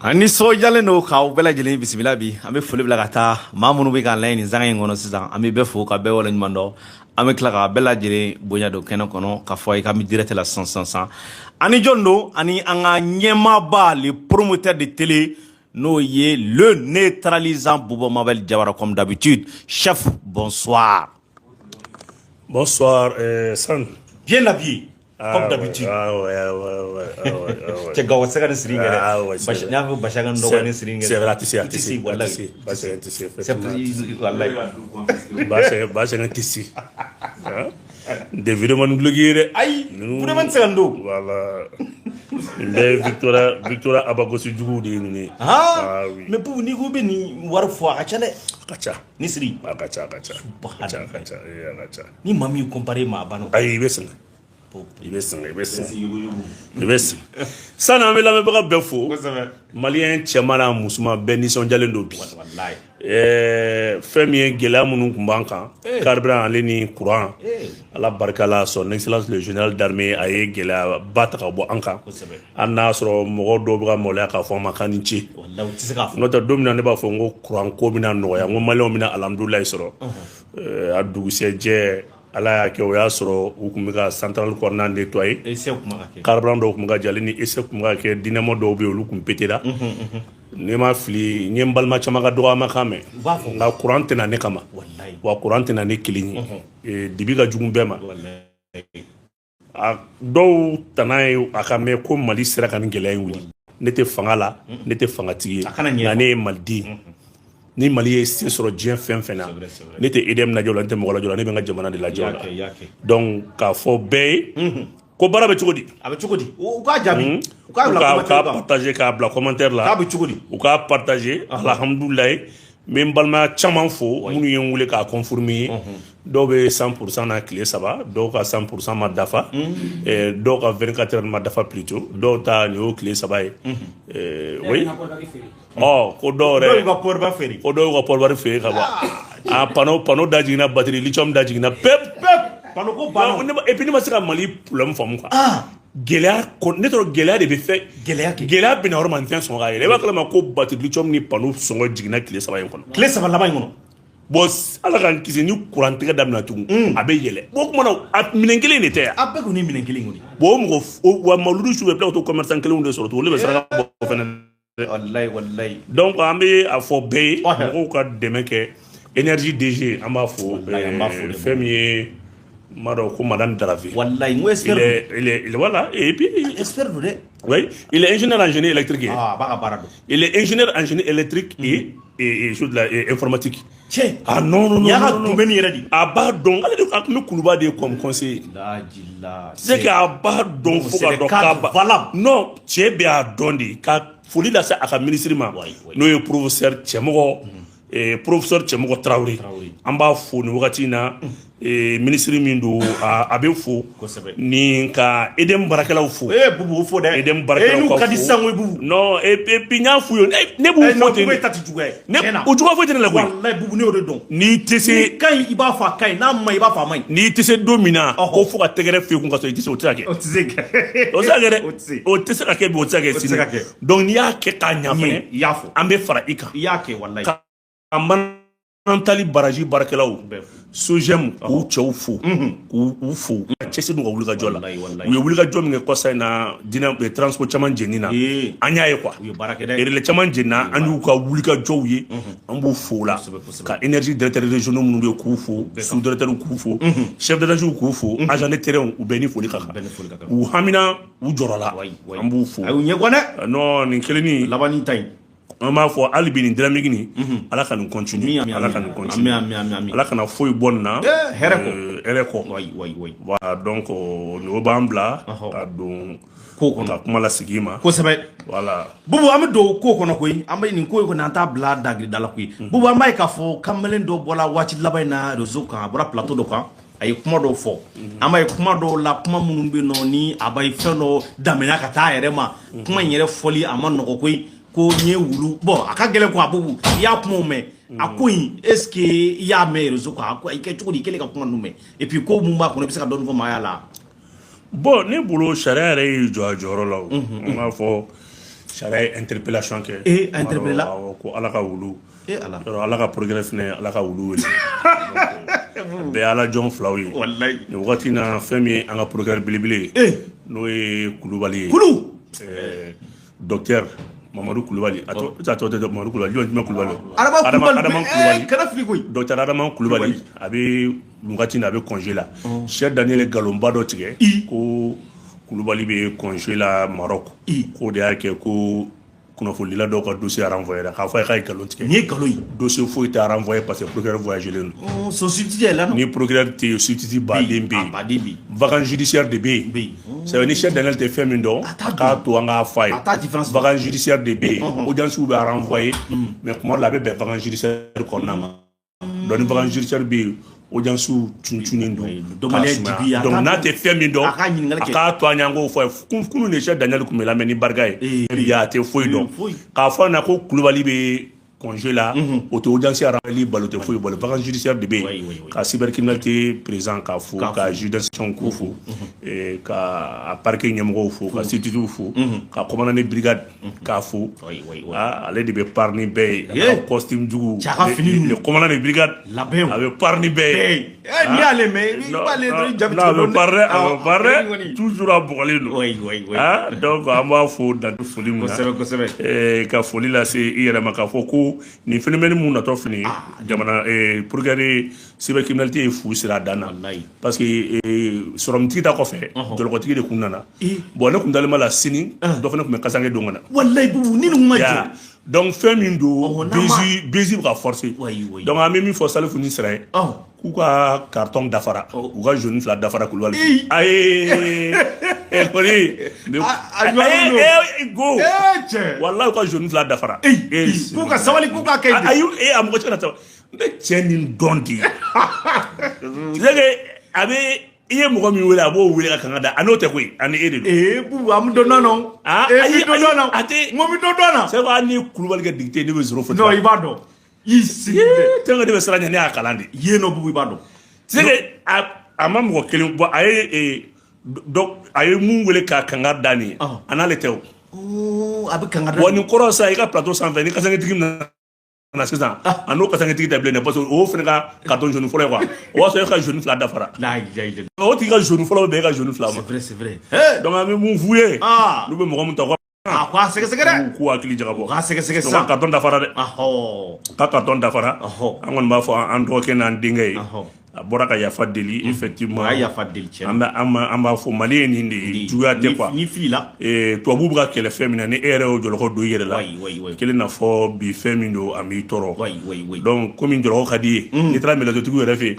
An nisɔndiyalen don k'aw bɛɛ lajɛlen bisimila bi. An bɛ foli bila ka taa maa minnu bɛ k'an lajɛ nin sanga in kɔnɔ sisan. An bɛ bɛɛ fo ka bɛɛ waleɲuman dɔn. An bɛ tila ka bɛɛ lajɛlen bonya don kɛnɛ kɔnɔ k'a fɔ a ye k'an bɛ direct la sisan sisan sisan. Ani jɔn don? Ani an ka ɲɛmaaba, le promoteur de télé, n'o ye le neutralisant Bouba Mabel Diawara, comme d'habitude. Chef, bonsoir. Bonsoir, San. Bien habillé, comme d'habitude. Ah ouais, ah ouais, ouais, ah ouais, ah ouais. Cɛ Gawo tɛ se ka nin siri in kɛ dɛ. Ah ouais, c'est Basi vrai. n y'a fɔ Basi ka n dɔgɔ nin siri in kɛ. C'est vrai, a tɛ se, a I tɛ tɛ se, se, a tɛ walahi. se. Basi tɛ se, C'est effectivement. wallahi. Basi basi tɛ se. Hein? Des vidéos man duloki ye dɛ. Ayi, Ninnu- vraiment tɛ se ka nin don. Voilà. Nin bɛɛ ye Victoria Victoria Abagosi juguw de ye ninnu ye. Ah, Ah oui. mais Boubou, n'i ko i bɛ nin wari fɔ, a ka ca dɛ. A ka ca. Ni siri. A ka ca, a ka ca. A ka ca, a ka ca, ee, a ka ca. Ni maa min y'i comparé ma, a banna. Ayi, i bɛ sɛgɛn. I bɛ sɛgɛn, i bɛ sɛgɛn. I bɛ sɛgɛn. Sani an bɛ lamɛnbaga bɛɛ fo. Kosɛbɛ. Malien cɛman n'a musoman bɛɛ nisɔndiyalen don bi. Wallahi. Fɛn min ye gɛlɛya minnu tun b'an kan, carburant ale ni courant, Ala barika la, son excellence le général d'armée a ye gɛlɛyaba ta ka bɔ an kan. Hali n'a y'a sɔrɔ mɔgɔ dɔw bɛ ka maloya k'a fɔ an ma k'an ni ce. Wallahi, u tɛ se k'a fɔ. N'o tɛ, don min na ne b'a fɔ n ko courant ko bɛna nɔgɔya, n ko maliyɛnw bɛna alhamdulilayi sɔrɔ, a dugusɛjɛ Ala y'a kɛ o y'a sɔrɔ u tun bɛ ka centrale kɔnɔna nettoyer. Essai kuma ka kɛ. Carburant dɔw tun bɛ ka jali ni essai tun bɛ ka kɛ, dynamo dɔw bɛ yen, olu tun pétéra. N'i ma fili, n ye n balima caman ka dɔgɔyama kan mɛn. U b'a fɔ. Nka courant tɛna ne kama. Wallahi. Wa courant tɛna ne kelen ye. Dibi ka jugu bɛɛ ma. Wallahi. A dɔw tana ye a ka mɛn ko Mali sera ka nin gɛlɛya in wuli. Ne tɛ fanga la, ne tɛ fangatigi ye. A kana ɲɛ. Nka ne ye maliden. Ni Mali ye se sɔrɔ diɲɛ fɛn fɛn na, C'est vrai, c'est vrai. ne tɛ EDM lajɛ o la, ne tɛ mɔgɔ lajɛ o la, ne bɛ n ka jamana de I lajɛ o y'a la. kɛ, i y'a kɛ. Donc k'a fɔ bɛɛ ye ko baara bɛ cogo di? A bɛ cogo di? U k'a jaabi. U k'a U bila ka u commentaire k'a kan. partager, k'a bila commentaire la. K'a bɛ cogo di? U k'a partager. Alhamdulilayi, n bɛ n balima caman fo minnu ye n wele k'a confirmer ye. Dɔw bɛ 100% na tile 3, dɔw ka 100% ma dafa, dɔw ka 24 heures ma dafa plutôt, dɔw ta nin y'o tile 3 ye. Oui, ɔ ko dɔw Dɔw y'u yɛrɛ ka pɔriba feere. Ko dɔw y'u ka pɔribari feere ka ban. A panneau da jiginna, batterie lithium da jiginna pep. Pep. Panneau ko banna. Et puis ne ma se ka Mali problème faamu quoi. Ah. Gɛlɛya ne tɔrɔ gɛlɛya de bɛ fɛn. Gɛlɛya kɛ. Gɛlɛya bɛna yɔrɔ ma nin fɛn sɔngɔ ka yɛlɛ. I b'a kalama ko batterie lithium ni panneau sɔngɔ jiginna tile 3 in kɔnɔ. Tile 3 laban in kɔnɔ. Bon, Ala k'an kisi, ni courant tigɛ daminɛ tugun, a bɛ yɛlɛ. Bon, o kuma na, a minɛn kelen de tɛ yan. A bɛɛ kɔni ye minɛn kelen kɔni. Bon, o mɔgɔ wa mawuludu su bɛ tila ka to commerçant kelenw de sɔrɔ tugun, olu de bɛ saraka bɔ fɛnɛ dɛ. Wallahi, wallahi. Donc an bɛ a fɔ bɛɛ ye, mɔgɔw ka dɛmɛ kɛ énergie DG, an b'a fo. Wallahi, an b'a fo dɛ. Fɛn min ye, n b'a dɔn ko madame Daravé. Wallahi, n ko expert Il est, il est, il est, voilà, et puis, don. Expert don dɛ. Oui, il est ingénieur en génie électrique. Ah, a b'a ka baara dɔn. Il est ingénieur en génie électrique et chose de la, et informatique. Cɛ. Ah non, non, non. Nin y'a ka non, non. domaine yɛrɛ de. A b'a dɔn, ale de a tun bɛ Kuluba de comme conseiller. Lajila. C'est que a b'a dɔn fo C'est ka des dɔn k'a cadres ba. valables. Non, cɛ bɛ a dɔn de ka foli lase a ka ministre ma. Oui, oui. N'o ye professeur Cɛmɔgɔ, professeur Cɛmɔgɔ Tarawele. Traoré. An b'a fo nin wagati in na, ministre min don, a bɛ fo. Kosɛbɛ. Ni ka EDM baarakɛlaw fo. Eh Bubu, o fo dɛ. EDM baarakɛlaw Eh, n'u ka ka di fo. sisan koyi Bubu. Non, et puis n y'a f'u ye, ne b'u Eh fo non, ten Bubu de. e ta tɛ juguya ye. Ne Tiɲɛ na. o juguya foyi tɛ ne la koyi. Wallahi Bubu, ne y'o de dɔn. N'i tɛ se Ni ka ɲi, i b'a fɔ a ka ɲi, n'a ma ɲi, i b'a fɔ a ma ɲi. N'i tɛ se don min na, Ɔhɔ. ko fo ka tɛgɛrɛ f'i kun ka sɔrɔ i tɛ se, o tɛ se ka kɛ. O tɛ se kɛ. O tɛ se ka kɛ dɛ. O tɛ se. O tɛ se ka kɛ bi, o tɛ se ka kɛ O tɛ se sini. ka kɛ. Donc n'i y'a kɛ k'a ɲa fɛnɛ, I y'a fɔ. an bɛ fara i kan. I y'a kɛ wallahi. Ka Manantali baraji baarakɛlaw, Bɛɛ fo. SOGEM, k'u cɛw fo, k'u u fo ka cɛsiri n'u ka wulikajɔ la. Wallahi, wallahi. U ye wulikajɔ min kɛ kɔsa in na, diinɛ transport caman jeni na, Ee. an y'a ye quoi. U ye baara kɛ dɛ. Relais caman jenina, an y'u ka wulikajɔw ye, an b'u fo o la. Kosɛbɛ, kosɛbɛ. Ka énergie directeur régionaux minnu bɛ yen k'u fo, sous directeur k'u fo, chef d'agence k'u fo, agent de terrain, u bɛɛ ni foli ka kan. Bɛɛ ni foli ka kan. U hamina, u jɔrɔ la, Wayi, wayi. an b'u fo. A y'u ɲɛ gan dɛ. Non, nin kelennin. Laban ta in. An b'a fɔ hali bi, nin dynamique nin, Ala ka nin continue. Amin, amin, Ala ka nin amin. continue. Amin, amin, amin. Ala kana foyi bɔ nin na. Eh, hɛrɛ kɔ. Hɛrɛ kɔ. Wayi, wayi, wayi. Voilà, donc o b'an bila ka don Ko kɔnɔ. ka kuma lasigi ma. Kosɛbɛ. Voilà. Bubu, an bɛ don ko kɔnɔ koyi. An bɛ nin ko in kɔni, an t'a bila dangirida la koyi. Bubu, an b'a ye k'a fɔ kamalen dɔ bɔra waati laban in na réseau kan, a bɔra plateau dɔ kan, a ye kuma dɔw fɔ. An b'a ye kuma dɔw la, kuma minnu bɛ yen nɔ, ni a b'a ye fɛn dɔ daminɛ ka taa a yɛrɛ ma, kuma in yɛrɛ fɔli a ma nɔgɔ koyi, ko n ye wulu bɔn, a ka gɛlɛn quoi. Bubu, i y'a kumaw mɛn, a ko in, est ce que i y'a mɛn réseau kan? A ko i kɛ cogo di i kɛlen ka kuma ninnu mɛn? Et puis ko mun b'a kɔnɔ, i bɛ se ka dɔɔni fɔ maaya la? Bon, ne bolo, sariya yɛrɛ y'i jɔ a jɔyɔrɔ la. O n b'a fɔ Sariya ye interpellation kɛ. Eh, a interpellé la. Awɔ, ko Ala ka wulu. Eh Ala. Yɔrɔ Ala ka procureur fɛnɛ, Ala ka wulu wele. Bɛɛ ye Ala jɔn filaw ye. Walayi. Nin wagati in na, fɛn min ye an ka procureur belebele ye, Eh. n'o ye Kulubali ye. Kulu. Docteur Mamadu Kulubali. A tɔgɔ a tɔgɔ tɛ Mamadu Kulubali, jɔn jumɛn Kulubali? Adama Kulubali. Adama Eh, Kulubali. Kana fili koyi. Docteur Adama Kulubali, a bɛ nin wagati in na, a bɛ congé la. Cheikh Daniel ye nkalonba dɔ tigɛ I. ko Kulubali bɛ congé la Maroc. I. K'o de y'a kɛ ko kunnafonidila dɔw ka dossier renvoyé la, k'a fɔ a ye k'a ye nkalon tigɛ. Nin ye nkalon ye. Dossier foyi tɛ renvoyé parce que procureur voyagé len don. Oh, son substitut est là, non? Ni procureur tɛ yen, substitut baden bɛ A yen. baden bɛ yen. Vacance judiciaire de bɛ yen. Bɛ yen. C'est ni Cheikh Daniel tɛ fɛn min dɔn, A t'a a k'a to an k'a fɔ a ye. A t'a différence dɔn. Vacance judiciaire de bɛ yen. Audience bɛ renvoyé, mais kuma dɔ la a bɛ bɛn vacance judiciaire kɔnɔna ma. Donc ni vacance judiciaire bɛ yen, audience cuncunnen don. Dɔnbaliya k'a sumaya. dibi, a Donc t'a n'a dɔn. tɛ fɛn min dɔn, A k'a ɲininkali a kɛ. k'a to an ɲɛ, an k'o fɔ a ye. Kunun de Cheikh Daniel tun bɛ lamɛn ni barika ye. Eh, Bi a tɛ foyi dɔn. Foyi. K'a fɔ a ɲɛna ko Kulubali bɛ congé la, o tɛ audience renvoyé bali, o tɛ foyi bali. Vacance judiciaire de bɛ yen. Oui, oui, oui. Ka cybercriminalité président k'a fo, K'a ka juge d'instruction k'u fo, ka a parquet ɲɛmɔgɔw fo, ka substitut fo, ka commandant de brigade k'a fo. Oui, oui, oui. Ah, ale de bɛ par ni bɛɛ ye. Eh. A ka costume jugu. Cɛ, a ka fini ninnu. Le commandant de brigade. Labɛnw. A bɛ par ni bɛɛ ye. Eh, eh, n'i y'ale mɛn, i b'ale dɔrɔn i jaabi Non, a bɛ par dɛ, a Awɔ, bɛ par dɛ. kɔni. Toujours a bugɔlen don. Oui, oui, oui. Ah, donc an b'a fo dan tɛ foli min na. Kosɛbɛ, kosɛbɛ. Ka foli lase i yɛrɛ ma, k'a fɔ ko nin phénomène mun natɔ filɛ nin ye, jamana procureur cybercriminalité ye fu sira a dan na. Walayi. Parce que sɔrɔmutigi ta kɔfɛ, jɔlɔkɔtigi de kun nana. Eh. Bon, ne kun dalen b'a la sini dɔ fana tun bɛ kasanke don ka na. Walayi Bubu, ni nin ma jɔ. Ya. Donc fɛn min don, Ɔhɔn, n'a ma- bezi bɛ ka forcer. Oui, oui. Donc an bɛ min fɔ Salifu ni Sira ye, Ɔn. k'u ka carton dafara, u ka jaune fila dafara Kulubali. Eyi. Ayi, kɔni A ɲɔgɔn don. Go. Eh, cɛ. Walayi, u ka jaune fila dafara. Eyi, Eh, k'u ka sabali, k'u k'a kɛ de. Ayi, a mɔgɔ cɛ ka sabali. N bɛ cɛ nin dɔn de. C'est que a bɛ i ye mɔgɔ min wele, a b'o wele ka kan ka da a n'o tɛ koyi, ani e de don. Ee Bubu, an bɛ dɔn dɔn na o. Ah, Ee, ayi, n bɛ dɔn dɔn na. ayi, a tɛ- N ko n bɛ dɔn dɔn na. C'est que hali ni Kulubali kɛ député, ne bɛ zéro fɔ. Non, i b'a dɔn. I sigi dɛ. Tɛnkɛ ne bɛ siran ɲɛ, ne y'a kalan de. Yen nɔ Bubu, i b'a dɔn. C'est que a ma mɔgɔ kelen bɔ, a ye dɔ a ye mun wele k'a kanga da nin ye, Ɔhɔn. a n'ale tɛ o. Oh, a bɛ kanga da. Bon, nin kɔrɔ sisan, i ka plateau sanfɛ ni kasanketigi nana sisan, a n'o kasanketigi tɛ bilen dɛ, parce que o fana ka carton jaune fɔlɔ ye quoi, o b'a sɔrɔ e ka jaune fila dafara. La ilaha illallah. O tigi ka jaune fɔlɔ bɛ bɛn e ka jaune fila ma. C'est vrai, c'est vrai. Eh, Donc an bɛ mun f'u ye, Ah. n'u bɛ mɔgɔ min ta, u ka a ko a sɛgɛsɛgɛ dɛ. k'u hakili jagabɔ. U k'a sɛgɛsɛgɛ Donc sisan. ka carton dafara dɛ. Ahɔ. Ka carton dafara. Ɔhɔ. An kɔni b'a fɔ an dɔgɔkɛ n'an denkɛ ye. Ɔhɔ. A bɔra ka yafa deli effectivement. A ye yafa deli cɛ. An bɛ an b'a fɔ Mali ye nin de ye, juguya tɛ quoi. Ni filila. Tubabuw bɛ ka kɛlɛ fɛn min na, ni e yɛrɛ y'o jɔlɔkɔ don i yɛrɛ la, Oui, oui, oui. kelen na fɔ bi fɛn min don, a m'i tɔɔrɔ. Oui, oui, oui. Donc komi jɔlɔkɔ ka di i ye, n'i taara mɛlɛtotigiw yɛrɛ fɛ yen,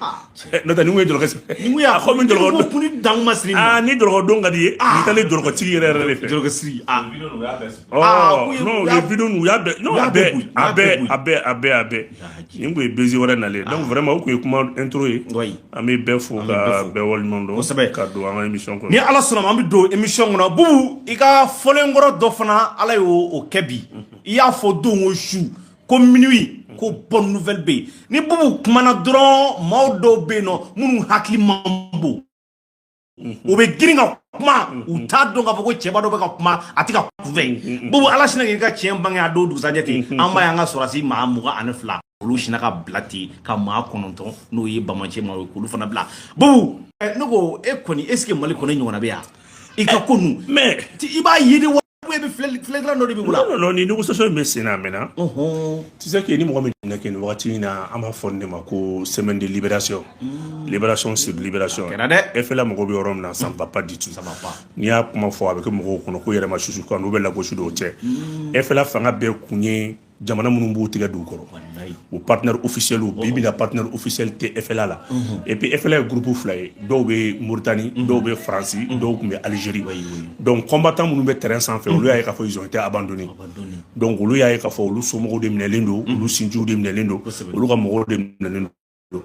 n'o tɛ ni kun ye jɔlɔkɔ Ni mun y'a a komi jɔlɔkɔ ko kun ni dan ma siri nin aa, ni jɔlɔkɔ don ka di i ye, n'i taalen jɔlɔkɔtigi yɛrɛ yɛrɛ de fɛ. Jɔlɔkɔ siri. Ah. Ɔ Ah, k'u ye- non, u u y'a- ye vidéo ninnu, u y'a bɛɛ, non, u y'a a bɛɛ bɛɛ bɔ yen, a u y'a bɛɛ bɛɛ bɔ yen. a bɛɛ a bɛɛ a bɛɛ nin kun ye bezi wɛrɛ nalen. Donc vraiment, o kun ye kuma intro ye. Oui. An bɛ bɛɛ fo bɛɛ ka fo. bɛɛ waleɲuman dɔn. Kosɛbɛ. Ka don an ka émission kɔnɔ. Ni Ala sɔnna ma, an bɛ don émission kɔnɔ. Bubu, i ka fɔlenkɔrɔ dɔ fana, Ala y'o o kɛ bi. I y'a fɔ don o su ko minuit ko bonne nouvelle bɛ yen. Ni Bubu kumana dɔrɔn, maaw dɔw bɛ yen nɔ minnu hakili man bon, u bɛ girin ka kuma, u t'a dɔn k'a fɔ ko cɛba dɔ bɛ ka kuma, a tɛ ka kunfɛ. Bubu, Ala sinna k'i ka tiɲɛ bange a don dugusajɛ ten. An b'a ye an ka sɔrɔdasi maa 22, olu sinna ka bila ten, ka maa 9, n'o ye bamacɛ maaw ye, k'olu fana bila. Bubu, ne ko e kɔni, est ce que Mali kɔnɔ ɲɔgɔnna bɛ yan i ka ko ninnu? Mais I b'a ye de wa, e bɛ filɛ filɛdilan dɔ de b'i bolo? Non, non, non, ni négociation in bɛ sen na a mɛnna. Tu sais que ni mɔgɔ min kɛ nin wagati in na, an b'a fɔ nin de ma ko semaine de libération. Libération sur libération. Kɛra dɛ. FLA mɔgɔw bɛ yɔrɔ min na, ça ne va pas du tout. Ça va pas. N'i y'a kuma fɔ, a bɛ kɛ mɔgɔw kɔnɔ ko yɛrɛma susu kan n'u bɛ lagosi dɔw cɛ. FLA fanga bɛɛ kun ye jamana minnu b'u tigɛ dugu kɔrɔ. Walayi. O partenaire officiel, bi bi na partenaire officiel tɛ FLA la. Et puis FLA ye groupe fila ye, dɔw bɛ Mauritanie, dɔw bɛ Faransi, dɔw tun bɛ Algérie. Donc combattant minnu bɛ terrain sanfɛ, olu y'a ye k'a fɔ ils ont été abandonnés. Abandonné. Donc olu y'a ye k'a fɔ olu somɔgɔw de minɛlen don, olu sinjiw de minɛlen don, olu ka mɔgɔw de minɛlen don.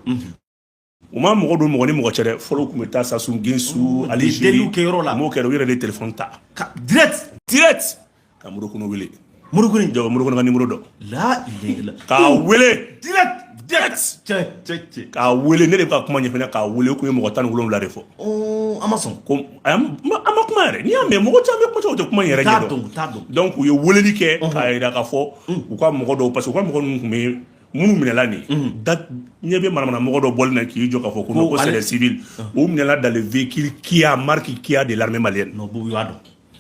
U ma mɔgɔ don mɔgɔ ni mɔgɔ cɛ dɛ. Fɔlɔ u tun bɛ taa Sassou Nguesso, Algérie. Deliw kɛ yɔrɔ la. U m'o kɛ dɛ, u yɛrɛ de ye téléphone ta. Ka direct. Direct ka Morokɔnɔ wele. Murukuni. Jɔ Morokɔnɔ ka numéro dɔn. La ilaha illallah. K'a wele. Direct, direct. Cɛ, cɛ, cɛ. K'a wele, ne de bɛ ka kuma ɲɛfɛ, k'a wele, o kun ye mɔgɔ 17 de fɔ. Oh, An ma sɔn. Ko an ma kuma yɛrɛ. N'i y'a mɛn, mɔgɔ caman bɛ kuma, o tɛ kuma in yɛrɛ t'a ɲɛdɔn. Dɔn, u t'a dɔn. Donc u ye weleli kɛ k'a jira k'a fɔ u ka mɔgɔ dɔw, parce que u ka mɔgɔ ninnu tun bɛ minnu minɛla nin da ɲɛ bɛ manamana mɔgɔ dɔ bɔli na k'i jɔ k'a fɔ ko non, ko c'est des civils. U minɛla dans le véhicule Kia, marque Kia de l'armée malienne. Non, Boubou b'a dɔn.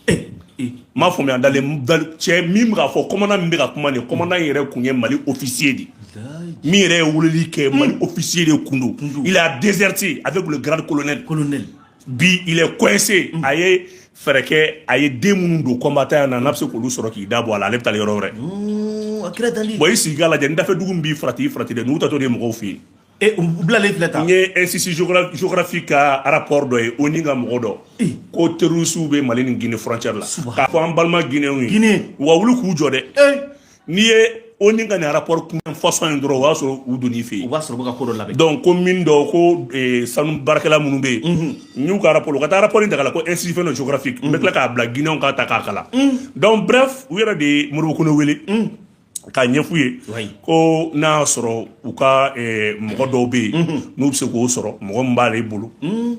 Eh eh. N m'a faamuya, dans le cɛ min bɛ k'a fɔ, commandant min bɛ ka kuma nin, commandant yɛrɛ kun ye Mali officier de ye. Min yɛrɛ ye weleli kɛ, Mali officier de kun don. Il a déserté avec le grade colonel. Colonel. Bi, il est coincé. A ye fɛɛrɛ kɛ, a ye den minnu don combattant na, n'a bɛ se k'olu sɔrɔ k'i da bɔ a la, ale bɛ taa yɔrɔ wɛrɛ. A kɛra tan de. Bon, i sigi k'a lajɛ, n dafɛ dugu min b'i farati, i farati dɛ, n'u tatɔ de ye mɔgɔw fɛ yen. E, u bilalen filɛ tan. N ye Institut géographique ka rapport dɔ ye, ONU ka mɔgɔ dɔ ko terroristes bɛ Mali ni Guinée frontière la. K'a fɔ an balima Guinéens ye, Guinée. u ka wuli k'u jɔ dɛ. N'i ye ONU ka nin rapport kun façon in dɔrɔn, o y'a sɔrɔ u donn'i fɛ U yen. b'a sɔrɔ u bɛ ka ko dɔ labɛn. Donc ko min dɔ ko sanu baarakɛla minnu bɛ yen, n y'u ka rapport, u ka taa rapport in ta k'a la ko Institut fɛn dɔ géographique, n bɛ tila k'a bila Guinéens ka ta k'a kalan. Donc bref, u yɛrɛ de ye Modibo Kone wele k'a ɲɛf'u ye ko n'a y'a sɔrɔ u ka mɔgɔ dɔw bɛ yen n'u bɛ se k'o sɔrɔ, mɔgɔ min b'ale bolo,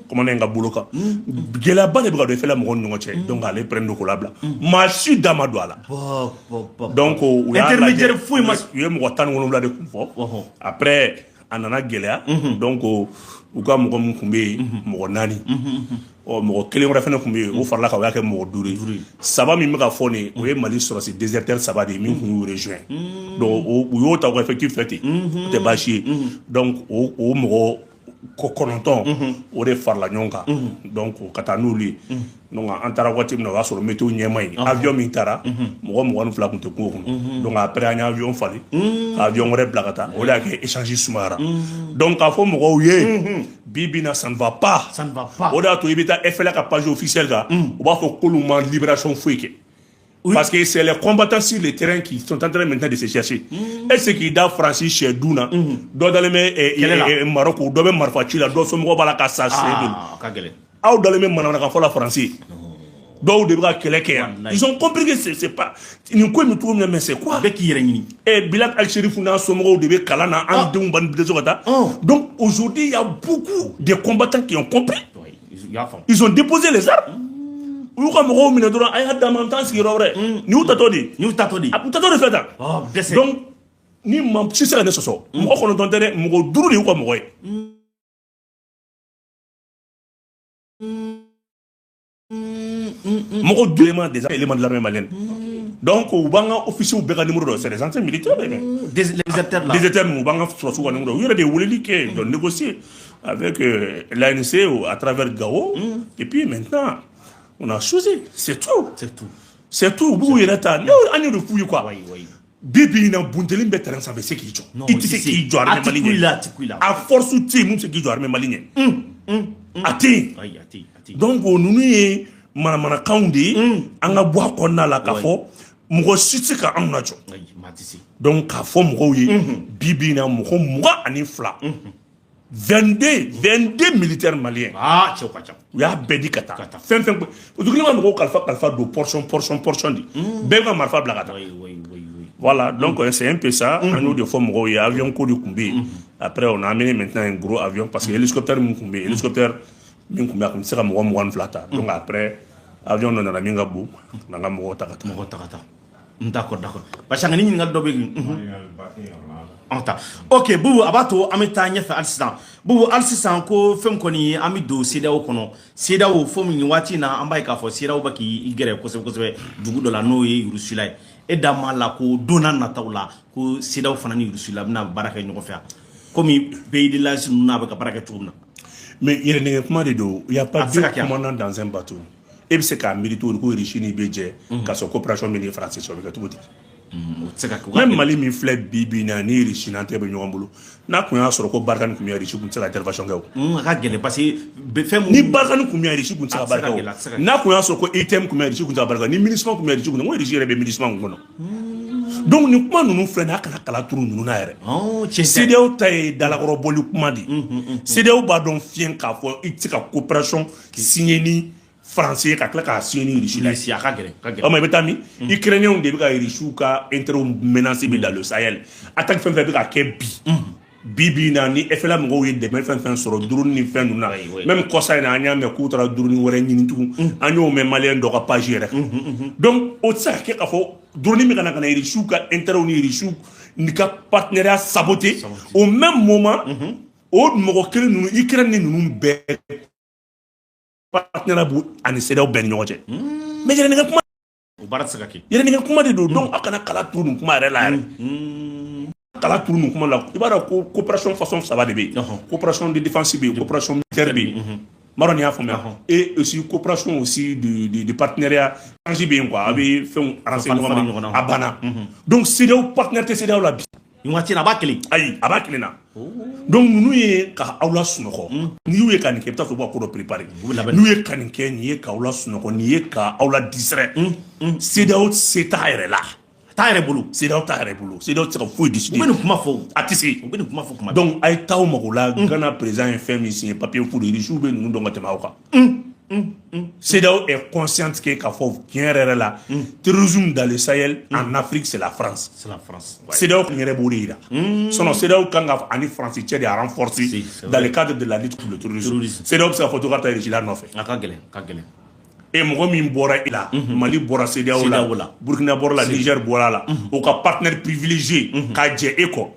commandant in ka bolo kan, gɛlɛyaba de bɛ ka don fɛlɛ mɔgɔw ni ɲɔgɔn cɛ. Donc ale prenne don k'o labila, maa si da ma don a la. Bɔ bɔ bɔ. Donc u y'a Intermédiaire lajɛ, foyi ma. u ye mɔgɔ 17 de kun fɔ. Après a nana gɛlɛya. Donc u ka mɔgɔ min kun bɛ yen, mɔgɔ naani, ɔ mɔgɔ kelen wɛrɛ fana kun bɛ yen, o farala kan, o y'a kɛ mɔgɔ duuru ye. Saba min bɛ ka fɔ nin, o ye Mali sɔrɔsi déserteur saba de ye min kun y'u rejoint. Donc u y'o ta u ka effectif fɛ ten, o tɛ baasi ye. Donc o mɔgɔ 9, o de farala ɲɔgɔn kan, donc ka taa n'olu ye. Donc an taara waati min na, o y'a sɔrɔ météo ɲɛma ye. Avion min taara, mɔgɔ 22 kun tɛ kungo kɔnɔ. Donc après an ye avion falen ka avion wɛrɛ bila ka taa, o de y'a kɛ échange sumayara. Donc k'a fɔ mɔgɔw ye, bi bi in na, ça ne va pas. Ça ne va pas. O de y'a to i bɛ taa FLA ka page officielle kan, u b'a fɔ k'olu ma libération foyi kɛ. Parce que c'est les combattants sur le terrain qui sont en train maintenant de se chercher. Est-ce qu'il da Faransi sɛ dun na? Dɔ dalen bɛ Kɛlɛ la. Maroc, dɔ bɛ marifa ci la, dɔ somɔgɔw b'a la ka sa sen bolo. Ah, a ka gɛlɛn. Aw dalen bɛ manamanakan fɔ la Faransi. Dɔw de bɛ ka kɛlɛ kɛ yan. Wallahi. Ils ont compris que c'est pas nin ko in bɛ cogo min na, mais c'est quoi? Bɛɛ k'i yɛrɛ ɲini. Et Bilal Ag Acherif n'a somɔgɔw de bɛ kalan na, an denw b'an dɛsɛ ka taa. Donc aujourd'hui, il y a beaucoup de combattants qui ont compris. Oui, i y'a faamu. Ils ont déposé les armes. U y'u ka mɔgɔw minɛ dɔrɔn, a y'a d'a ma, an t'an sigiyɔrɔ wɛrɛ. Nin y'u tatɔ de ye. Ni y'u tatɔ de. A u tatɔ de filɛ tan. Ɔ dɛsɛ. Donc ni ma si se ka ne sɔsɔ, mɔgɔ 9 tɛ dɛ, mɔgɔ duuru de y'u ka mɔgɔ ye. Mɔgɔ duuru élément des éléments de l'armée malienne. Donc u b'an ka officiers bɛɛ ka numéro dɔn, c'est des anciens militaires dɛ. Les déserteurs là. Déserteurs ninnu, u b'an ka sɔrɔdasiw ka numéro dɔn. U yɛrɛ de ye weleli kɛ, ils ont négocié avec l'ANC ou à travers Gao. Et puis maintenant, on a choisi, c'est tout. C'est tout. C'est tout. U b'u yɛrɛ ta. Ne an y'o de f'u ye quoi. Oui, oui. Bi bi in na, bunteli bɛ terrain sanfɛ, se k'i jɔ. Non, I tɛ se k'i jɔ armée A ti Mali ku i ɲɛ. la, a ti ku i la. A force tɛ yen mun bɛ se k'i jɔ armée Mali ɲɛ. A tɛ yen. Ayi, a ti, a ti. Donc o ninnu ye manamanakanw de ye. An ka bɔ a kɔnɔna la k'a fɔ mɔgɔ si tɛ se ka anw lajɔ. Ayi, maa tɛ se. Donc k'a fɔ mɔgɔw ye, bi bi in na, mɔgɔ 22, 22, 22 militaires maliens. Ah, cɛw ka ca. U y'a bɛɛ di ka taa. Ka taa. Fɛn fɛn o kelen ka mɔgɔw kalifa kalifa don portion portion portion de, bɛɛ bɛ ka marifa bila ka taa. Oui, oui, oui, oui. Voilà, donc c'est un peu ça. An y'o de fɔ mɔgɔw ye, avion ko de tun bɛ yen. Après on a amené maintenant un gros avion, parce que hélicoptère min tun bɛ yen, hélicoptère min tun bɛ yen, a tun tɛ se ka mɔgɔ 22 ta. Donc après avion dɔ nana min ka bon, n'an ka mɔgɔw ta ka taa. Mɔgɔ ta ka taa. D'accord, d'accord. Parce que ni ɲininkali dɔ bɛ yen. An ta. Ok, Bubu, a b'a to an bɛ taa ɲɛfɛ hali sisan. Bubu, hali sisan ko fɛn kɔni, an bɛ don CEDEAO kɔnɔ. CEDEAO fo min waati in na, an b'a ye k'a fɔ CEDEAO bɛ k'i gɛrɛ kosɛbɛ kosɛbɛ dugu dɔ la, n'o ye Russie ye. E da m'a la ko don n'a nataw la, ko CEDEAO fana ni Russie la bɛna baara kɛ ɲɔgɔn fɛ yan, komi pays de l'Est ninnu n'a bɛ ka baara kɛ cogo min na? Mais yɛrɛnɛgɛ kuma de don. Il y a pas A tɛ se deux ka kɛ. commandants dans un bateau. E bɛ se k'a miiri cogo di ko Russie ni bɛ jɛ k'a sɔrɔ coopération min ni France cɛ, o bɛ kɛ cogo di? O tɛ se ka kɛ. Même Mali min filɛ bi bi in na, ni Russie n'an tɛ bɛ ɲɔgɔn bolo, n'a kun y'a sɔrɔ ko Barkhane kun bɛ yan, Russie kun tɛ se ka intervention kɛ o. A ka gɛlɛn, parce que fɛn mun Ni Barkhane kun bɛ yan, Russie kun tɛ se ka A tɛ se baara ka kɛ gɛlɛn, a tɛ se o. ka. N'a kun y'a sɔrɔ ko EUTM kun bɛ yan, Russie kun tɛ se ka baara kɛ. Ni MINUSMA kun bɛ yan, Russie kun tɛ. N ko Russie yɛrɛ bɛ MINUSMA kun kɔnɔ. Donc nin kuma ninnu filɛ nin ye, a kana kala turu ninnu na yɛrɛ. Ɔn, tiɲɛ tɛ. CEDEAO ta ye dalakɔrɔbɔli kuma de ye. CEDEAO b'a dɔn fiɲɛ k'a fɔ i tɛ se ka coopération signer ni France ye ka tila k'a signer ni Russie la ye. Russie, a ka gɛlɛn, a ka gɛlɛn. O ma, i bɛ taa min, Ukrainiens de bɛ ka Russiw ka intérêt menacer bi dans le Sahel. Attaque fɛn fɛn bɛ ka kɛ bi. Bi bi in na, ni FLA mɔgɔw ye dɛmɛ fɛn fɛn sɔrɔ drone ni fɛn ninnu na, même kɔsa in na, an y'a mɛn k'u taara drone wɛrɛ ɲini tugun. An y'o mɛn malien dɔ ka page yɛrɛ kan. Donc o tɛ se ka kɛ k'a fɔ drone bɛ ka na Russiw ka intérêt ni Russiw ni ka partenariat saboter au même moment. O mɔgɔ kelen ninnu, Ukraine ni ninnu bɛɛ, partenariat b'u ani CEDEAO bɛɛ ni ɲɔgɔn cɛ. Mais yɛrɛ kuma O baara tɛ se ka kɛ. Yɛrɛ kuma de don. Donc aw kana kala turu nin kuma yɛrɛ la yɛrɛ, kala turu nin kuma la. I b'a dɔn ko coopération façon saba de bɛ yen: coopération de défense bɛ yen, coopération militaire bɛ yen, n b'a dɔn nin y'a faamuya, et aussi coopération aussi de partenariat échange bɛ yen quoi, a bɛ fɛnw renseigner ɲɔgɔn ma, a banna. Donc CEDEAO partenaire tɛ CEDEAO la bi. Nin waati in na, a b'a kelen. Ayi, a b'a kelen na. Donc ninnu ye ka aw la sunɔgɔ. N'i y'u ye ka nin kɛ, i bɛ taa sɔrɔ u b'a ko dɔ préparer. N'u ye ka nin kɛ, nin ye k'aw la sunɔgɔ, nin ye ka aw la distraire. CEDEAO se t'a yɛrɛ la. T'a yɛrɛ bolo. CEDEAO t'a yɛrɛ bolo. CEDEAO tɛ se ka foyi décider. U bɛ nin kuma fɔ. A tɛ se. U bɛ nin kuma fɔ kuma. Donc a ye taa aw mago la. Ghana président ye fɛn min signé, papier fu de. Russiw bɛ ninnu dɔn ka tɛmɛ aw kan. CEDEAO est consciente que k'a fɔ tiɲɛ yɛrɛ yɛrɛ la, terrorisme dans le Sahel, en Afrique, c'est la France. C'est la France. CEDEAO yɛrɛ b'o de yira. Sinon CEDEAO kan ka ani France cɛ de renforcer dans le cadre de la lutte contre le terrorisme. CEDEAO bɛ se ka fɔ to ka taa Russie la nɔfɛ? A ka gɛlɛn, a ka gɛlɛn. E mɔgɔ min bɔra e la, Mali bɔra CEDEAO la, Burkina bɔra la, Niger bɔra la, o ka partenaire privilégié ka jɛ e kɔ,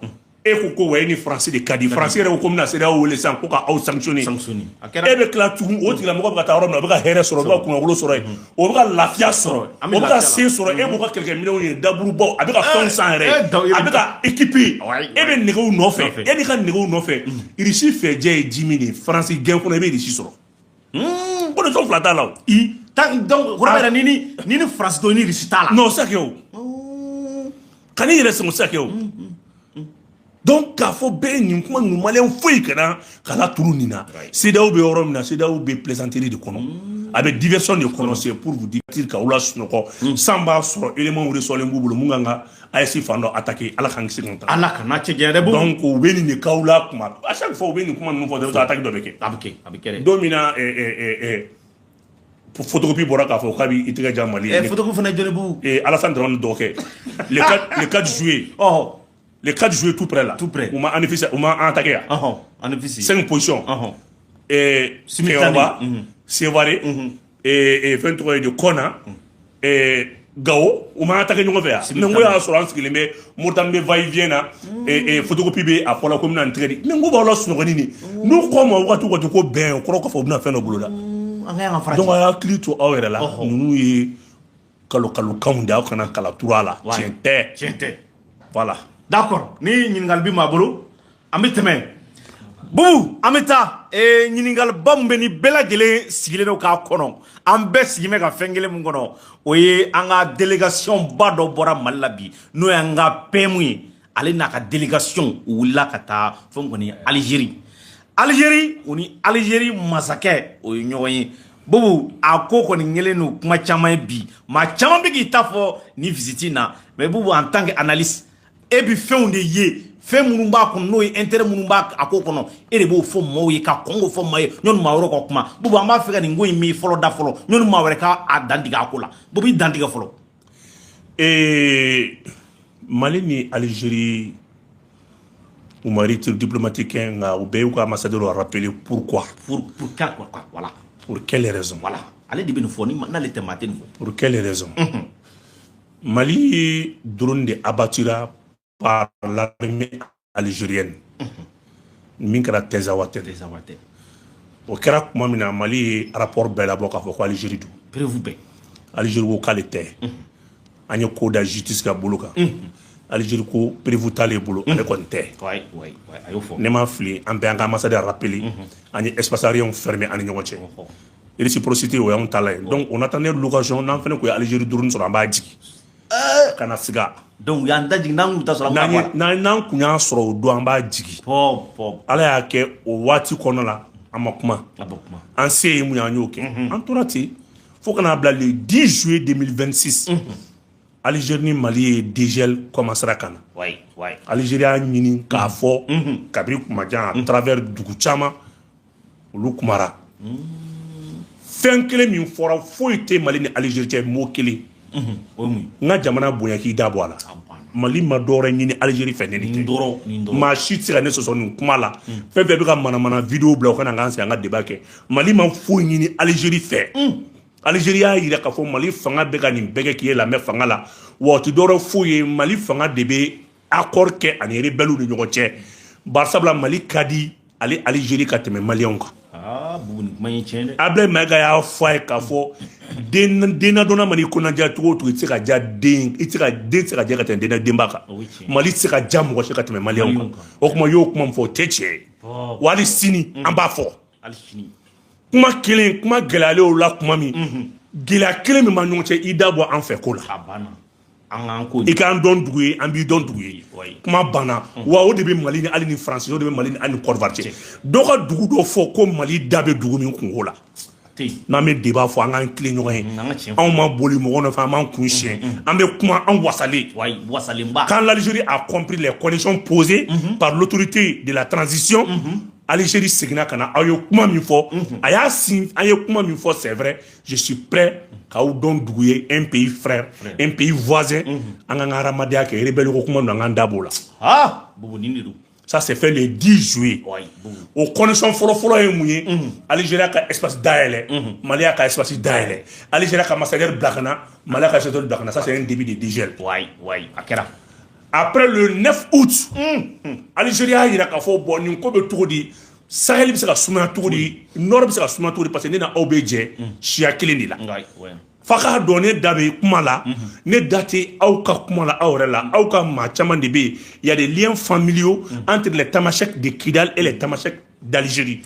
e ko ko wa e ni France de ka di. France yɛrɛ ko ko bɛna CEDEAO wele sisan ko ka aw sanctionner. E bɛ tila tugun, o tigilamɔgɔ bɛ ka taa yɔrɔ min na, o bɛ ka hɛrɛ sɔrɔ, o bɛ ka kunnawolo sɔrɔ yen, o bɛ ka lafiya sɔrɔ, o bɛ ka se sɔrɔ. E b'o ka kɛlɛkɛminɛnw ye, daburubaw, a bɛ ka fɛnw san yɛrɛ, a bɛ ka équiper. E bɛ nɛgɛw nɔfɛ, e n'i ka nɛgɛw nɔfɛ. Russie fɛ jɛ ye ji min de ye, France gɛn kɔnɔ, i bɛ Russie sɔrɔ. Ko de fila t'a la o. Donc kɔrɔ bɛ ni France to ni Russie t'a la. Non, o tɛ se ka kɛ o. Kan'i yɛrɛ sɛgɛn, o tɛ se ka kɛ o. Donc k'a fɔ bɛɛ nin kuma ninnu, malien foyi kana kala turu nin na. CEDEAO bɛ yɔrɔ min na, CEDEAO bɛ plaisanterie de kɔnɔ, a bɛ diversion de kɔnɔ. C'est pour vous divertir, k'aw la sunɔgɔ. San b'a sɔrɔ éléments reçolen b'u bolo mun kan ka AES fan dɔ attaquer. Ala k'an kisi ka taa. Ala kana cɛ janya dɛ. Donc u bɛ nin de k'aw la kuma. À chaque fois u bɛ nin kuma ninnu fɔ dɔrɔn, attaque dɔ bɛ kɛ. A bɛ kɛ, a bɛ kɛ dɛ. Don min na photocopie bɔra k'a fɔ k'a b'i tɛgɛ jan Mali ye. Photocopie fana jɔnni b'u? Alassane Dramane dɔgɔkɛ, le 4 juillet. Le 4 juillet, tout près là. Tout près. U ma Anefis, u ma an attaqué yan. Anefis. Cinq positions. Keyoroba, Sévaré, fɛn tɔgɔ ye di, Kɔna, Gao, u ma attaqué ɲɔgɔn fɛ yan. Mais n ko y'a sɔrɔ an sigilen bɛ Moritani bɛ va et vient na, photocopie bɛ a fɔla ko n bɛna nin tigɛ di. Mais n ko b'aw la sunɔgɔni nin. N'u kɔ ma wagati o wagati ko bɛn, o kɔrɔ k'a fɔ u bɛna fɛn dɔ boloda. An ka yan ka farati. Donc a y'a hakili to aw yɛrɛ la. Ninnu ye kalo kalo kanw de ye, aw kana kala turu a la. Tiɲɛ tɛ. Tiɲɛ tɛ. Voilà. D'accord, ni ɲininkali bɛ maa bolo, an bɛ tɛmɛ. Bubu, an bɛ taa ɲininkaliba min bɛ ni bɛɛ lajɛlen sigilen don k'a kɔnɔ, an bɛɛ sigilen bɛ ka fɛn kelen min kɔnɔ, o ye an ka délégation ba dɔ bɔra Mali la bi, n'o y'an ka PM ye. Ale n'a ka délégation, u wulila ka taa fɛn kɔni Algérie. Algérie, o ni Algérie masakɛ, o ye ɲɔgɔn ye. Bubu, a ko kɔni ɲɛlen don kuma caman ye bi, maa caman bɛ k'i ta fɔ nin visite in na. Mais Bubu, en tant que analyste, e bi fɛnw de ye, fɛn minnu b'a kɔnɔ, n'o ye intérêt minnu b'a a ko kɔnɔ, e de b'o fɔ maaw ye ka kɔn k'o fɔ maa ye ɲɔni maa wɛrɛ ka kuma. Bubu, an b'a fɛ ka nin ko in min fɔlɔ da fɔlɔ, ɲɔni maa wɛrɛ ka a dantigɛ a ko la. Bubu, i dantigɛ fɔlɔ. Mali ni Algérie, u ma rupture diplomatique kɛ, nka u bɛɛ y'u ka ambassadeur rappeler pourquoi. Pour quel quoi, voilà. Pour quelle raison? Voilà, ale de bɛ nin fɔ, ni n'ale tɛ, maa tɛ nin fɔ. Pour quelle raison? Mali drone de abattura par l'armée algérienne min kɛra Tinzaouaten. Tinzaouaten. O kɛra tuma min na, Mali ye rapport bɛɛ labɔ k'a fɔ ko Algérie don. Preuve bɛɛ. Algérie ko k'ale tɛ. An ye ko da justice ka bolo kan. Algérie ko preuve t'ale bolo, ale kɔni tɛ. A y'o fɔ. Ne ma fili, an bɛɛ an ka ambassadeur rappelé, an ye espace aérien fermé an ni ɲɔgɔn cɛ. Réciprocité, o y'anw ta la ye. Donc on attendait l'occasion, n'an fɛnɛ kun ye Algérie drone sɔrɔ, an b'a jigin ka na siga. Donc u y'an da jigin, n'an kun ta sɔrɔ, an b'a bɔ a la. N'an kun y'a sɔrɔ o don, an b'a jigin. Pɔ pɔ. Ala y'a kɛ, o waati kɔnɔna la, an ma kuma. A bɛ kuma. An se ye mun ye, an y'o kɛ. An tora ten fo ka n'a bila le 10 juillet 2026, Algérie ni Mali ye dégel commencera ka na. Algérie y'a ɲini k'a fɔ kabini kuma jan, à travers dugu caman, olu kumara. Fɛn kelen min fɔra, foyi tɛ Mali ni Algérie cɛ, mot kelen. O ye mun ye? N ka jamana bonya, k'i da bɔ a la. A banna. Mali ma dɔwɛrɛ ɲini Algérie fɛ ni nin tɛ. Maa si tɛ se ka ne sɔsɔ nin kuma la. Fɛn fɛn bɛ ka manamana vidéo bila, o kana k'an sigi an ka débat kɛ. Mali ma foyi ɲini Algérie fɛ. Algérie y'a yira k'a fɔ Mali fanga bɛ ka nin bɛɛ kɛ k'i lamɛn fanga la, wa o tɛ dɔwɛrɛ foyi ye, Mali fanga de bɛ accord kɛ ani rebelles ni ɲɔgɔn cɛ, barisabula Mali ka di ale Algérie ka tɛmɛ Maliyɛnw kan. Aa Bubu, nin kuma in tiɲɛ dɛ. Ablaye Mayiga y'a fɔ a ye k'a fɔ den nadonna mana i kɔnɔnadiya cogo o cogo, i tɛ se ka ja den, i tɛ se ka den tɛ se ka diya ka tɛmɛ den denba kan. Mali tɛ se ka ja mɔgɔ si ka tɛmɛ Maliyɛnw kan. O kuma, i y'o kuma min fɔ, o tɛ tiɲɛ ye wa. Hali sini an b'a fɔ kuma kelen, kuma gɛlɛyalen o la, kuma min gɛlɛya kelen min b'an ɲɔgɔn cɛ, i da bɔ an fɛ ko la. A banna, an k'an ko. I k'an dɔn dugu ye, an b'i dɔn dugu ye, kuma banna. Wa o de bɛ Mali ni hali ni Faransi, o de bɛ Mali ni hali ni Côte d'Ivoire cɛ. Dɔ ka dugu dɔ fɔ ko Mali da bɛ dugu min kungo la, n'an bɛ débat fɔ, an k'an tilen ɲɔgɔn ye. Anw ma boli mɔgɔ nɔfɛ, an b'an kun siɲɛ, an bɛ kuma an wasalen. Wasalenba. Quand l'Algérie a compris les conditions posées par l'autorité de la transition, Algérie seginna ka na. Aw ye kuma min fɔ, a y'a sin, an ye kuma min fɔ, c'est vrai, je suis prêt k'aw dɔn dugu ye, un pays frère, un pays voisin, an k'an ka hadamadenya kɛ. Rebelle ko kuma ninnu, an k'an da b'o la. Ah Bubu, nin de don. Ça c'est fait le 10 juillet. O condition fɔlɔ-fɔlɔ ye mun ye? Algérie ka espace dayɛlɛ, Mali y'a ka espace dayɛlɛ, Algérie ka ambassadeur bila ka na, Mali ka ambassadeur bila ka na. Ça, c'est un début de dégel. Wayi wayi, a kɛra. Après, le 9 août, Algérie y'a yira k'a fɔ bon, nin ko bɛ cogo di? Sahel bɛ se ka sumaya cogo di? Nord bɛ se ka sumaya cogo di? Parce que ne na aw bɛ jɛ siya kelen de la. Fa k'a dɔn, ne da bɛ kuma la, ne da tɛ aw ka kuma la, aw yɛrɛ la, aw ka maa caman de bɛ yen. Il y a des liens familiaux entre les Tamashek de Kidal et les Tamashek d'Algérie.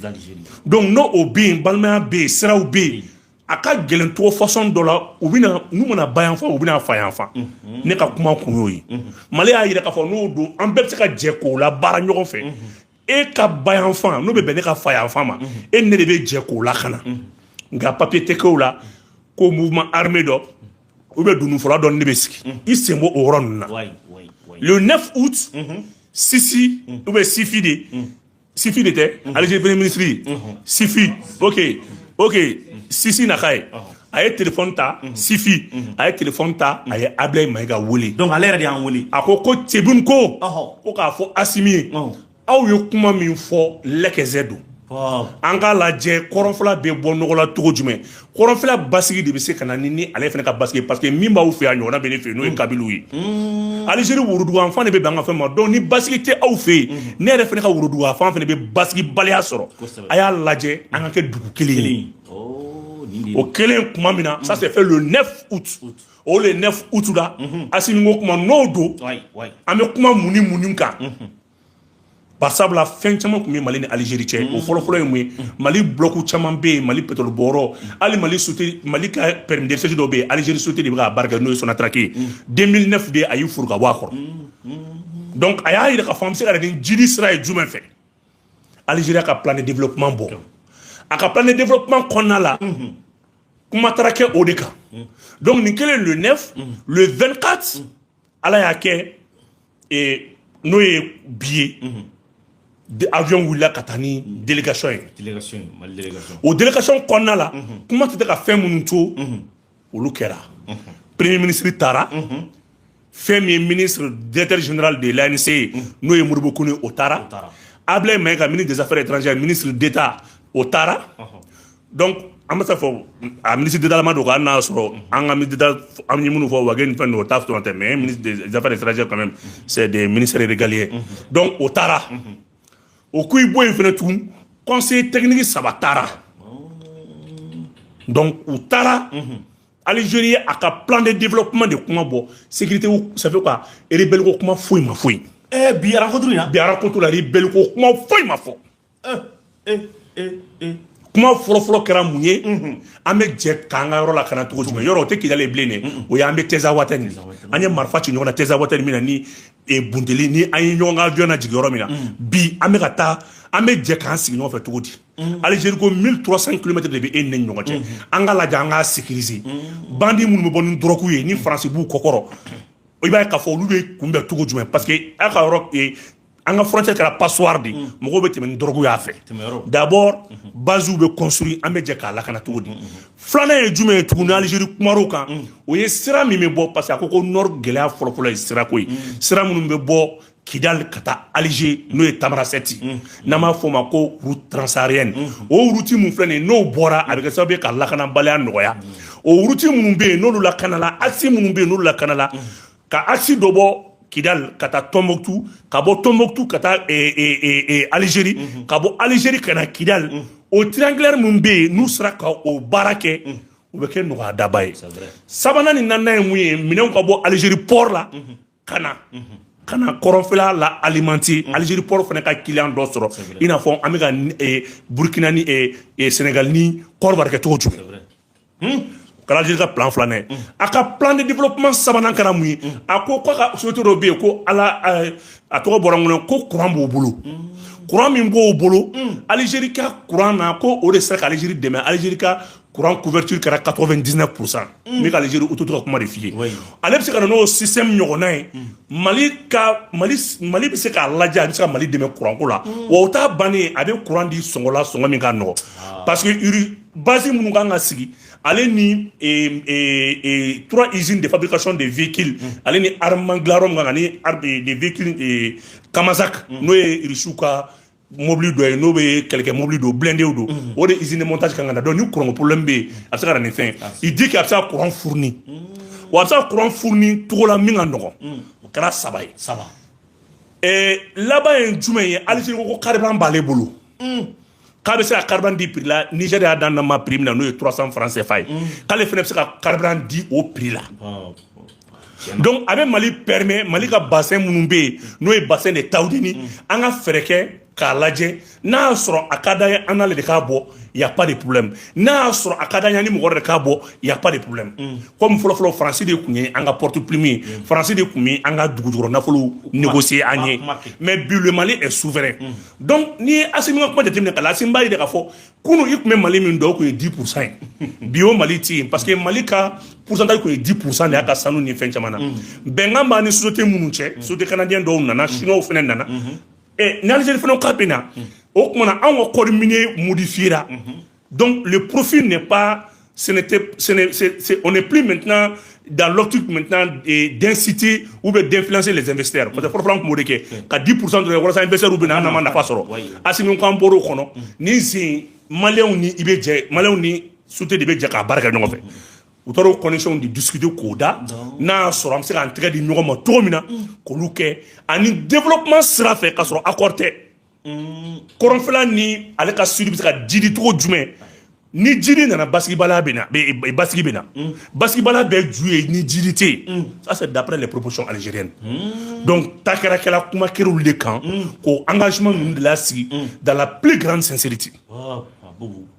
Donc n'o o bɛ yen, balimaya bɛ yen, siraw bɛ yen, a ka gɛlɛn cogo façon dɔ la, u bɛna n'u mana ba yan fan, u bɛna fa yan fan. Ne ka kuma kun y'o ye. Mali y'a yira k'a fɔ n'o don, an bɛɛ bɛ se ka jɛ k'o la baara ɲɔgɔn fɛ. E ka ba yan fan, n'o bɛ bɛn ne ka fa yan fan ma, e ni ne de bɛ jɛ k'o lakana. Nka papier tɛ kɛ o la ko mouvement armé dɔ ou bien dununfɔla dɔ, ne bɛ sigi i sen bɔ o yɔrɔ ninnu na. Le 9 août, Sisi ou bien Sifi de, Sifi de tɛ, Algérie premier ministre Sifi, ok, Sisi naka ye, a ye téléphone ta. Sifi a ye téléphone ta, a ye Ablaye Mayiga wele. Donc ale yɛrɛ de y'an wele. A ko ko Tebboune ko k'a fɔ Asimi ye, aw ye kuma min fɔ, lɛkɛzɛ don. An k'a lajɛ, kɔrɔnfɛla bɛ bɔ nɔgɔ la cogo jumɛn? Kɔrɔnfɛla basigi de bɛ se ka na ni ale fana ka basigi, parce que min b'aw fɛ yan, ɲɔgɔnna bɛ ne fɛ yen, n'o ye Kabyliw ye. Algérie worodugu fan de bɛ bɛn an ka fɛn ma. Donc ni basigi tɛ aw fɛ yen, ne yɛrɛ fana ka worodugu fan fana bɛ basigibaliya sɔrɔ. A y'a lajɛ, an ka kɛ dugu kelen ye. O kelen tuma min na, ça c'est fait le 9 août. O le 9 août la, Asimi ko kuma n'o don, an bɛ kuma mun ni mun kan? Barisabula fɛn caman tun bɛ Mali ni Algérie cɛ. O fɔlɔfɔlɔ ye mun ye? Mali bloc caman bɛ yen, Mali pétrole bɔyɔrɔ, hali Mali société, Mali ka permis de recherche dɔw bɛ yen, Algérie société de bɛ k'a baara kɛ, n'o ye Sonatrach ye. 2009 de a y'i furu ka bɔ a kɔrɔ. Donc a y'a yira k'a fɔ an bɛ se ka na ni jidi sira ye jumɛn fɛ? Algérie ka plan de développement bɔ. A ka plan de développement kɔnɔna la, kuma taara kɛ o de kan. Donc nin kɛlen le 9, le 24, Ala y'a kɛ, n'o ye bi ye, avion wulila ka taa ni délégation ye. Délégation, Mali délégation. O délégation kɔnɔna la, kuma tɛ ka fɛn minnu to, olu kɛra. Premier ministre taara, fɛn min ye ministre directeur général de l'ANC ye, n'o ye Modibo Kone, o taara. Ablaye Mayiga, ministre des Affaires étrangères, ministre d'État, o taara. Donc an bɛ se fɔ a ministre d'État ma don, hali n'a y'a sɔrɔ an ka ministre d'État, an ye minnu fɔ Wage ni fɛn ninnu, o t'a sɔrɔ tɛ, mais ministre des Affaires étrangères quand même, c'est des ministères régaliens. Donc o taara. O ko i bɔ yen fɛnɛ tugun, conseiller technique saba taara. Donc u taara Algérie, a ka plan de développement de kuma bɔ, sécurité, ça fait quoi, rebelle ko kuma foyi ma foyi. Bi rencontre in na. Bi rencontre la, rebelle ko kuma foyi ma fɔ. Kuma fɔlɔfɔlɔ kɛra mun ye? An bɛ jɛ k'an ka yɔrɔ lakana cogo jumɛn? Yɔrɔ o tɛ Kidali ye bilen dɛ, o ye an bɛ Tɛzawatɛ nin. An ye marifa ci ɲɔgɔn na Tɛzawatɛ min na ni bunteli ni an ye ɲɔgɔn ka avion lajigin yɔrɔ min na. Bi an bɛ ka taa, an bɛ jɛ k'an sigi ɲɔgɔn fɛ cogo di? Algérie ko 1300 km de bɛ e ni ne ni ɲɔgɔn cɛ, an ka lajɛ, an k'a sécuriser. Bandi minnu bɛ bɔ ni drogue ye, ni Faransi b'u kɔkɔrɔ, i b'a ye k'a fɔ olu bɛ kunbɛn cogo jumɛn? Parce que a ka yɔrɔ An ka frontière kɛra passoire de, mɔgɔw bɛ tɛmɛ ni drogue y'a fɛ. D'abord, base bɛ construit, an bɛ jɛ k'a lakana cogo di? Filanan ye jumɛn ye tuguni? Algérie kumar'o kan. O ye sira min bɛ bɔ, parce que a ko ko nord gɛlɛya fɔlɔfɔlɔ ye sirako ye. Sira minnu bɛ bɔ Kidal ka taa Alger, n'o ye Tamarasɛti, n'an b'a fɔ o ma ko route transsaharienne, o route mun filɛ nin ye, n'o bɔra, a bɛ kɛ sababu ye ka lakanabaliya nɔgɔya. O route minnu bɛ yen, n'olu lakanala, axe minnu bɛ yen, n'olu lakanala, ka axe dɔ bɔ Kidal ka taa Tombouctou, ka bɔ Tombouctou ka taa Algérie, ka bɔ Algérie ka na Kidal, o triangulaire min bɛ yen, n'u sera ka o baara kɛ, o bɛ kɛ nɔgɔyadaba ye. Sabanan ni naaninan ye mun ye? Minɛnw ka bɔ Algérie port la ka na kɔrɔnfɛla la alimenter. Algérie port fana ka client dɔ sɔrɔ, i n'a fɔ an bɛ ka Burkina ni Sénégal ni Côte d'Ivoire kɛ cogo jumɛn. Kɛra Algérie ka plan filanan ye. A ka plan de développement sabanan kɛra mun ye? A ko k'a ka société dɔ bɛ yen ko ala a tɔgɔ bɔra n kɔnɔ, ko courant b'o bolo, courant min b'o bolo, Algérie ka courant na, ko o de sera ka Algérie dɛmɛ. Algérie ka courant couverture kɛra 99%. N bɛ ka Algérie autorité ka kuma de f'i ye. Ale bɛ se ka na n'o système ɲɔgɔnna ye Mali ka Mali. Mali bɛ se k'a lajɛ, a bɛ se ka Mali dɛmɛ courant ko la. Wa o t'a bannen, a bɛ courant di sɔngɔ la, sɔngɔ min ka nɔgɔn, parce que uri base minnu kan ka sigi, ale ni trois usines de fabrication de véhicules, ale ni armement dilan yɔrɔ min kan, ani de véhicules Kamaz, n'o ye Irisiw ka mobili dɔ ye, n'o bɛ kɛlɛkɛ mobili don, blindé don, o de usine de montage kan ka na. Donc ni courant problème bɛ yen, a bɛ se ka na nin fɛn ye. Il dit que a bɛ se ka courant fourni, wa a bɛ se ka courant fourni cogo la min ka nɔgɔn. O kɛra saba ye. Saba. Laban ye jumɛn ye? Algérie ko carburant b'ale bolo, k'a bɛ se ka carburant di prix la. Niger y'a d'an ma prix min na, n'o ye 300 francs CFA ye, k'ale fana bɛ se ka carburant di o prix la. Donc a bɛ Mali permet, Mali ka bassin minnu bɛ yen, n'o ye bassin de Tawudeni, an ka fɛɛrɛ kɛ k'a lajɛ. N'a y'a sɔrɔ a ka d'an ye, an n'ale de k'a bɔ, y a pas de problème. N'a y'a sɔrɔ a ka d'an ye, ni mɔgɔ wɛrɛ de k'a bɔ, y a pas de problème. Comme fɔlɔ-fɔlɔ, Faransi de tun ye an ka porte plume ye, Faransi de tun bɛ an ka dugujukɔrɔ nafolo négocier an ye, mais bi, le Mali est souverain. Donc n'i ye Asimi ka kuma jateminɛ ka la, Asimi b'a yira k'a fɔ kunun, i tun bɛ Mali min dɔn, o tun ye 10% ye. Bi, o Mali tɛ yen, parce que Mali ka pourcentage tun ye 10% de y'a ka sanu ni fɛn caman na. Bɛnkan b'an ni société minnu cɛ, société canadien dɔw nana, chinois fana nana, ni Algérie fana k'a bɛ na. O tuma na, anw ka code minier modifiera. Donc le profit n'est pas, ce n'était ce n'est c'est, on n'est plus maintenant dans l'optique maintenant d'inciter ou bien d'influencer les investisseurs, parce que fɔlɔ fɔlɔ, an tun b'o de kɛ, ka 10% dɔrɔn walasa investisseurs bɛ na, an n'an ma nafa sɔrɔ. Asimi ko an bɔr'o kɔnɔ. Ni sen Maliyɛnw ni i bɛ jɛ, Maliyɛnw ni société de bɛ jɛ k'a baara kɛ ɲɔgɔn fɛ. U taara o conditions de discuter k'o da, n'a y'a sɔrɔ an bɛ se k'an tɛgɛ di ɲɔgɔn ma cogo min na k'olu kɛ, ani développement sira fɛ, k'a sɔrɔ accord tɛ. Kɔrɔnfɛla ni ale ka sud bɛ se ka jidi cogo jumɛn? Ni jidi nana, basigibaliya bɛ na, basigi bɛ na. Basigibaliya bɛɛ ju ye ni jidi tɛ yen. Ça, c'est d'après les propositions algériennes. Donc ta kɛra kɛla kuma kɛra de kan, k'o engagement ninnu de lasigi dans la plus grande sincérité.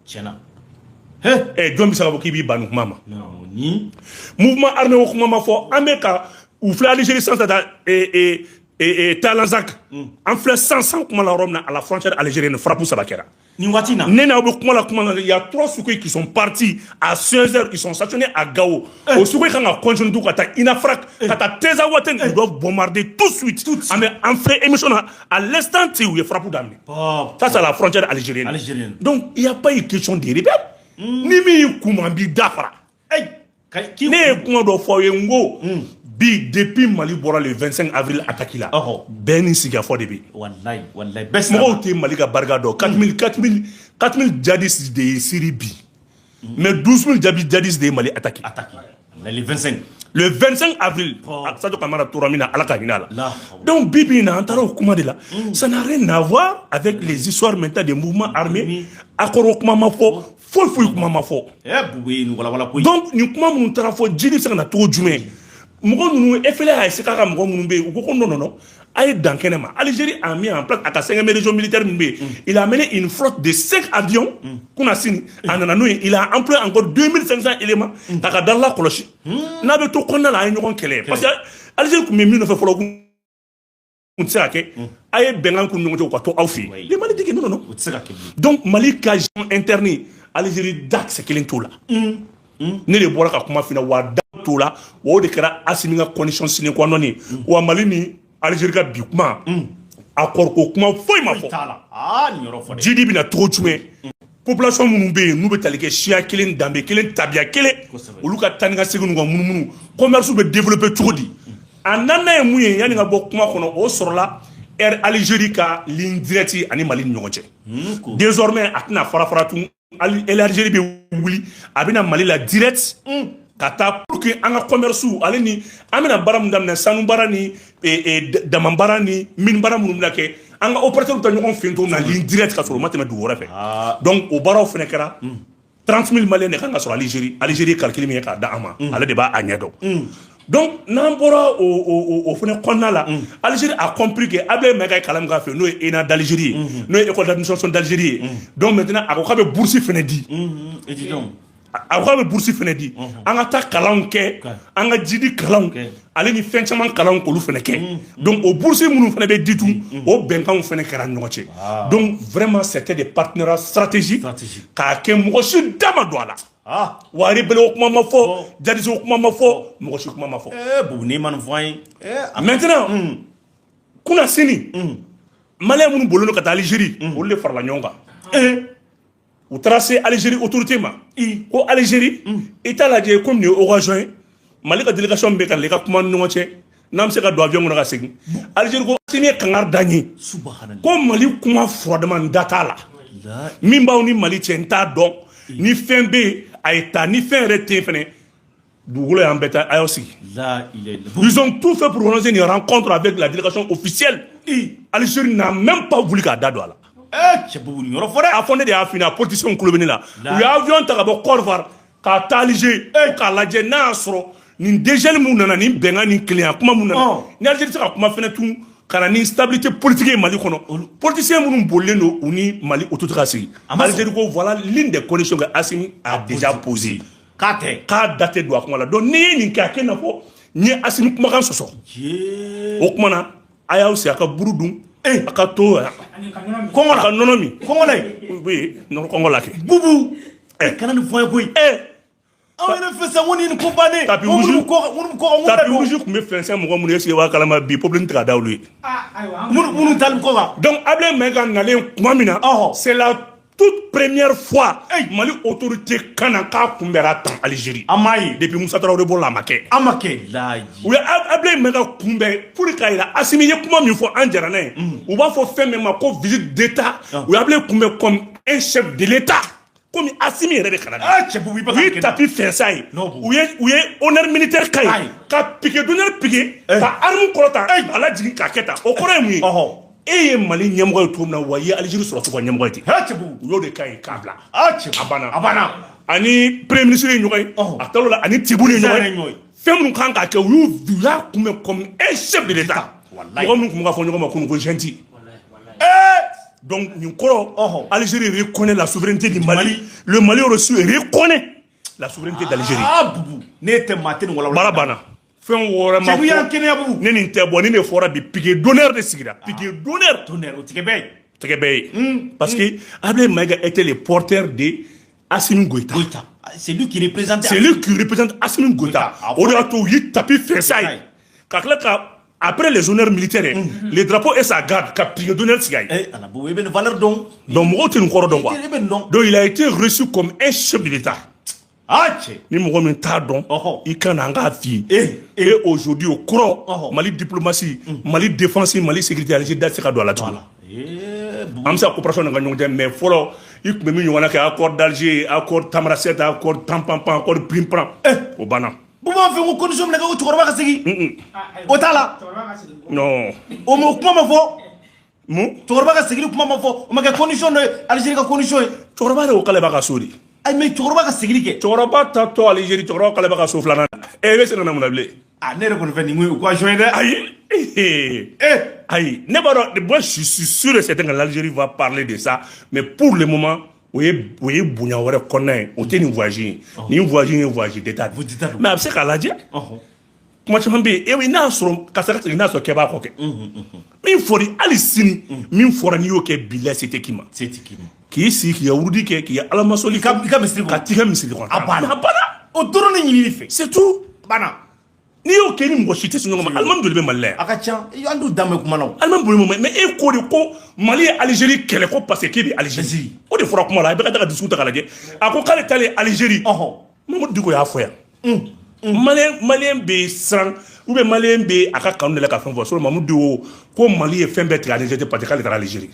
Tiɲɛna. Jɔn bɛ se k'a fɔ k'i b'i ban nin kuma ma? Ni Mouvement armé o kuma ma fɔ. An bɛ ka u filɛ Algérie sisan, ta Talanzak, an filɛ sisan kuma la yɔrɔ min na, à la frontière algérienne, frappe saba kɛra. Nin waati in na. Ne n'aw bɛ kuma la, kuma la, il y a trois Sukhoi qui sont partis à 16 heures, qui sont stationnés à Gao. O Sukhoi kan ka continuer ka taa Inafrak, ka taa Tezawaten, ils doivent bombarder tout de suite. An bɛ an filɛ émission na, à l'instant T, u ye frappe daminɛ. Ça, c'est à la frontière algérienne. Algérienne. Donc il y a pas une question de rebelle. Ni min y'i kun ma, n b'i da fara. Ne ye kuma dɔ fɔ aw ye, n ko bi, depuis Mali bɔra le 25 avril attaque la, bɛɛ ni sigikafɔ de bɛ yen. Walayi, walayi, bɛɛ sira. Mɔgɔw tɛ Mali ka barika dɔn. 4000, 4000, 4000 djihadistes de ye Syrie bi, mais 12 000 djihadistes de ye Mali attaqué. Attaqué le 25. Le 25 avril. Sadio Kamara tora min na, Ala ka hinɛ a la. Donc bi bi in na, an taara o kuma de la. Ça n'a rien à voir avec les histoires maintenant des mouvements armés. Accord o kuma ma fɔ, foyi foyi kuma ma fɔ. Bube, nin walawala koyi. Donc nin kuma minnu taara fɔ, jiri bɛ se ka na cogo jumɛn? Mɔgɔ ninnu FLA y'a essayé k'a ka mɔgɔ minnu bɛ yen, u ko ko non, non, non, a ye dan kɛnɛ ma. Algérie a mis en place a ka cinquième région militaire min bɛ yen, il a amené une flotte de cinq avions kunna sini, a nana n'o ye. Il a employé encore 2500 éléments k'a ka darala kɔlɔsi. N'a bɛ to kɔnɔna la, a ye ɲɔgɔn kɛlɛ, parce que Algérie tun bɛ min nɔfɛ fɔlɔ, kun tɛ se ka kɛ. A ye bɛnkan k'u ni ɲɔgɔn cɛ, u ka to aw fɛ yen. Le Mali dit que non, non, non. O tɛ se ka kɛ bilen. Donc Mali ka gestion interne, Algérie da kisɛ kelen t'o la. Ne de bɔra ka kuma f'i ɲɛna, wa da t'o la. Wa o de kɛra Asimi ka condition sine qua non ye. Wa Mali ni Algérie ka bi kuma, Accord ko kuma foyi ma fɔ. T'a la. Aa, nin yɔrɔ fɔ dɛ. Jidi bɛna cogo jumɛn? Population minnu bɛ yen n'u bɛ tali kɛ siya kelen, danbe kelen, tabiya kelen, olu ka taa ni ka segin n'u ka munumunu, commerce bɛ développer cogo di? A naaninan ye mun ye? Yanni ka bɔ kuma kɔnɔ, o sɔrɔla Air Algérie ka ligne directe ani Mali ni ɲɔgɔn cɛ. Désormais, a tɛna fara fara tun. Air Algérie bɛ wuli, a bɛna Mali la direct ka taa pour que an ka commerce ale ni an bɛna baara mun daminɛ, sanu baara ni dama baara ni mine baara minnu bɛna kɛ, an ka opérateur ta ɲɔgɔn fɛ yen cogo min na, ligne directe, ka sɔrɔ u ma tɛmɛ dugu wɛrɛ fɛ. Donc o baaraw fana kɛra. 30 000 Maliens de kan ka sɔrɔ Algérie. Algérie ye calcul min kɛ k'a da an ma, ale de b'a a ɲɛ dɔn. Donc n'an bɔra o fana kɔnɔna la, Algérie a compris que Ablaye Maïga ye kalan min k'a fɛ, n'o ye ENA d'Algérie ye, n'o ye école d'administration d'Algérie ye. Donc maintenant, a ko k'a bɛ bourse fana di. Étudiant. A ko k'a bɛ bourse fana di, an ka taa kalanw kɛ, an ka jidi kalanw ale ni fɛn caman kalanw k'olu fana kɛ. Donc o bourse minnu fana bɛ di tun, o bɛnkanw fana kɛra ni ɲɔgɔn cɛ. Donc vraiment, c'était des partenariats stratégiques. Stratégique. K'a kɛ, mɔgɔ si da ma don a la. Wa rebelle ko kuma ma fɔ, djihadiste ko kuma ma fɔ, mɔgɔ si kuma ma fɔ. Bubu, n'i ma nin fɔ an ye. Maintenant, kunna sini, Malien minnu bolilen don ka taa Algérie, olu de farala ɲɔgɔn kan, u taara se Algérie autorité ma ko Algérie, i t'a lajɛ komi nin ye occasion ye, Mali ka délégation bɛ ka na, i ka kuma ni ɲɔgɔn cɛ, n'an bɛ se ka don avion kɔnɔ ka segin. Algérie ko Assimi ye kangari da n ye Subhanallah. ko Mali kuma furadama, n da t'a la. La Min b'aw ni Mali cɛ, n t'a dɔn. Ni fɛn bɛ yen, a ye taa. Ni fɛn yɛrɛ tɛ yen fɛnɛ, dugukolo y'an bɛɛ ta, a y'aw sigi. La ilaha illallah. Ils ont tout fait pour organiser une rencontre avec la délégation officielle. Algérie n'a même pas voulu k'a da don a la. Cɛ Bubu, nin yɔrɔ fɔ dɛ. A fɔ ne de y'a f'i ɲɛna, politicien kulo bɛ ne la. U ye avion ta ka bɔ Côte d'Ivoire ka taa Alger k'a lajɛ n'a y'a sɔrɔ nin dégel mun nana, nin bɛnkan ni kelenya kuma mun nana, ni Algérie tɛ se ka kuma fɛnɛ tun ka na ni stabilité politique ye Mali kɔnɔ, politicien minnu bolilen don, u ni Mali autorité ka sigi. A ma sɔn. Algérie ko voilà l'une des conditions que Assimi a déjà posées. K'a tɛ. K'a da tɛ don a kuma la. Donc n'i ye nin kɛ, a kɛ i n'a fɔ n ye Assimi kumakan sɔsɔ. O kuma na, a y'aw sigi, a ka buru dun, a ka to yan, Kɔngɔ a la. ka nɔnɔ min. Kɔngɔ la yen. Oui, nɔnɔ kɔngɔ la kɛ. Bubu, kana nin fɔ an ye koyi. Anw yɛrɛ fɛ sa, ko nin ko bannen. Tapis Ko minnu rouge. kɔ minnu kɔ kan, Tapis rouge tun bɛ fɛnsɛn mɔgɔ minnu ye, est-ce que i b'a kalama bi problème tɛ ka da olu ye? Minnu taalen kɔ kan. Donc Ablaye Maïga nalen tuma min na, c'est la toute première fois Mali autorité kana k'a kunbɛra tan Algérie. An m'a ye. Depuis Moussa Traoré bɔra la, a ma kɛ. An ma kɛ laji. U ye Ablaye Maïga kunbɛn pour k'a yira Assimi ye kuma min fɔ, an jɛra n'a ye. U b'a fɔ fɛn min ma ko visite d'État. U ye Ablaye kunbɛn comme un chef de l'État, komi Assimi yɛrɛ de kana na. Ah, cɛ Bubu, i bɛ U ka ye kɛ. tapis fɛnsɛ ye. Non, Bubu. U ye honneur militaire k'a ye, ka piquet d'honneur piqué, ka arme kɔrɔta a lajigin k'a kɛ tan. O kɔrɔ ye mun ye? E ye Mali ɲɛmɔgɔ ye cogo min na, wa i ye Algérie sɔrɔ ka ɲɛmɔgɔ ye ten. Ha, cɛ Bubu. U y'o de k'a ye k'a bila. Ah, cɛ. A banna. A banna. Ani premier ministre ye ɲɔgɔn ye, a taar'o la, ani Tebboune ye Président ɲɔgɔn yɛrɛ ye ɲɔgɔn ye. ye. Fɛn minnu kan k'a kɛ, u y'a kunbɛn comme un chef de l'État. Wallahi. Mɔgɔ minnu tun bɛ ka fɔ ɲɔgɔn ma kunun ko gentil. Donc nin kɔrɔ, Algérie reconnaît la souveraineté du Mali, le Mali aussi reconnaît la souveraineté d'Algérie. Ah, Bubu, ne tɛ maa tɛ nin walawala. Baara banna, fɛn wɛrɛ ma Cɛ, y'an fɔ. kɛnɛya, Bubu. Ne nin tɛ bɔ ni de fɔra bi, piquet d'honneur de sigira, piquet d'honneur. Tonnerre, o tigɛ bɛɛ ye. Tɛgɛ bɛɛ ye, parce que Ablaye Maïga était le porteur de Assimi Goïta. Goïta, c'est lui qui représente. C'est lui qui représente Assimi Goïta. O de y'a to u ye tapis fɛnsɛ ye, ka tila ka, après les honneurs militaires, le drapeau et sa garde, ka piquet d'honneur sigi a ye. Ala, Bubu, i bɛ nin valeur dɔn. Donc mɔgɔw tɛ nin kɔrɔ dɔn quoi. I bɛ nin dɔn. Donc il a été reçu comme un chef de l'État. Ah, cɛ. Ni mɔgɔ min t'a dɔn, i ka na an k'a f'i ye. Et aujourd'hui, o kɔrɔ, Mali diplomatie, Mali défense, Mali sécurité, Algérie da tɛ se ka don a la tuguni. Bubu. An bɛ se ka coopération nin ka ɲɔgɔn cɛ, mais fɔlɔ i tun bɛ min ɲɔgɔnna kɛ, accord d'Alger, accord Tamanrasset, accord Tanpanpan, accord Prinpran, o banna. Bubu, an fɛ ko condition minɛ ko cɛkɔrɔba ka segin. O t'a la. Non. O ma, o kuma ma fɔ. Mun? Cɛkɔrɔba ka segin kuma ma fɔ, o ma kɛ condition dɔ ye, Algérie ka condition ye. Cɛkɔrɔba yɛrɛ ko k'ale b'a ka so de. Ayi, mais cɛkɔrɔba ka segin kɛ. Cɛkɔrɔba tatɔ Algérie, cɛkɔrɔba k'ale b'a ka so filanan na. E bɛ se ka na mun na bilen? Ah, ne yɛrɛ kɔni fɛ nin ye occasion ye dɛ. Ayi, ayi, ne b'a dɔn, moi je suis sûr et certain que l'Algérie va parler de ça, mais pour le moment, o ye bonya wɛrɛ kɔnɔna ye, o tɛ nin voyage ye. Nin voyage ye voyage d'état de. D'état don. Mais a bɛ se k'a lajɛ. Kuma caman bɛ yen, e n'a y'a sɔrɔ karisa ka segin, n'a sɔrɔ kɛbaa kɔ kɛ min fɔra, hali sini min fɔra, n'i y'o kɛ, bilahi, se tɛ k'i ma. Se tɛ k'i ma. K'i sigi k'i ka wurudi kɛ, k'i ka alamasoli. I ka misiri kɔnɔ. Ka t'i ka misiri kɔnɔ. A banna. A banna. O dɔrɔn de ɲinini fɛ. C'est tout. Banna. N'i y'o kɛ, ni mɔgɔ si tɛ se ɲɔgɔn ma. Alimami joli bɛ Mali la yan? A ka ca, an t'u danbe kuma na o. Alimami boli ma, mais e ko de ko Mali ye Algérie kɛlɛ, ko parce que k'e bɛ Algérie. O de fɔra kuma la. I bɛ ka taa ka discours ta k'a lajɛ. A ko k'ale taalen Algérie. Mamadou Dicko y'a fɔ yan. Malien bɛ siran ou bien Malien bɛ a ka kanu de la ka fɛn fɔ. Sinon Mamadou Dicko ko Mali ye fɛn bɛɛ tigɛ Algérie parce que k'ale taara Algérie.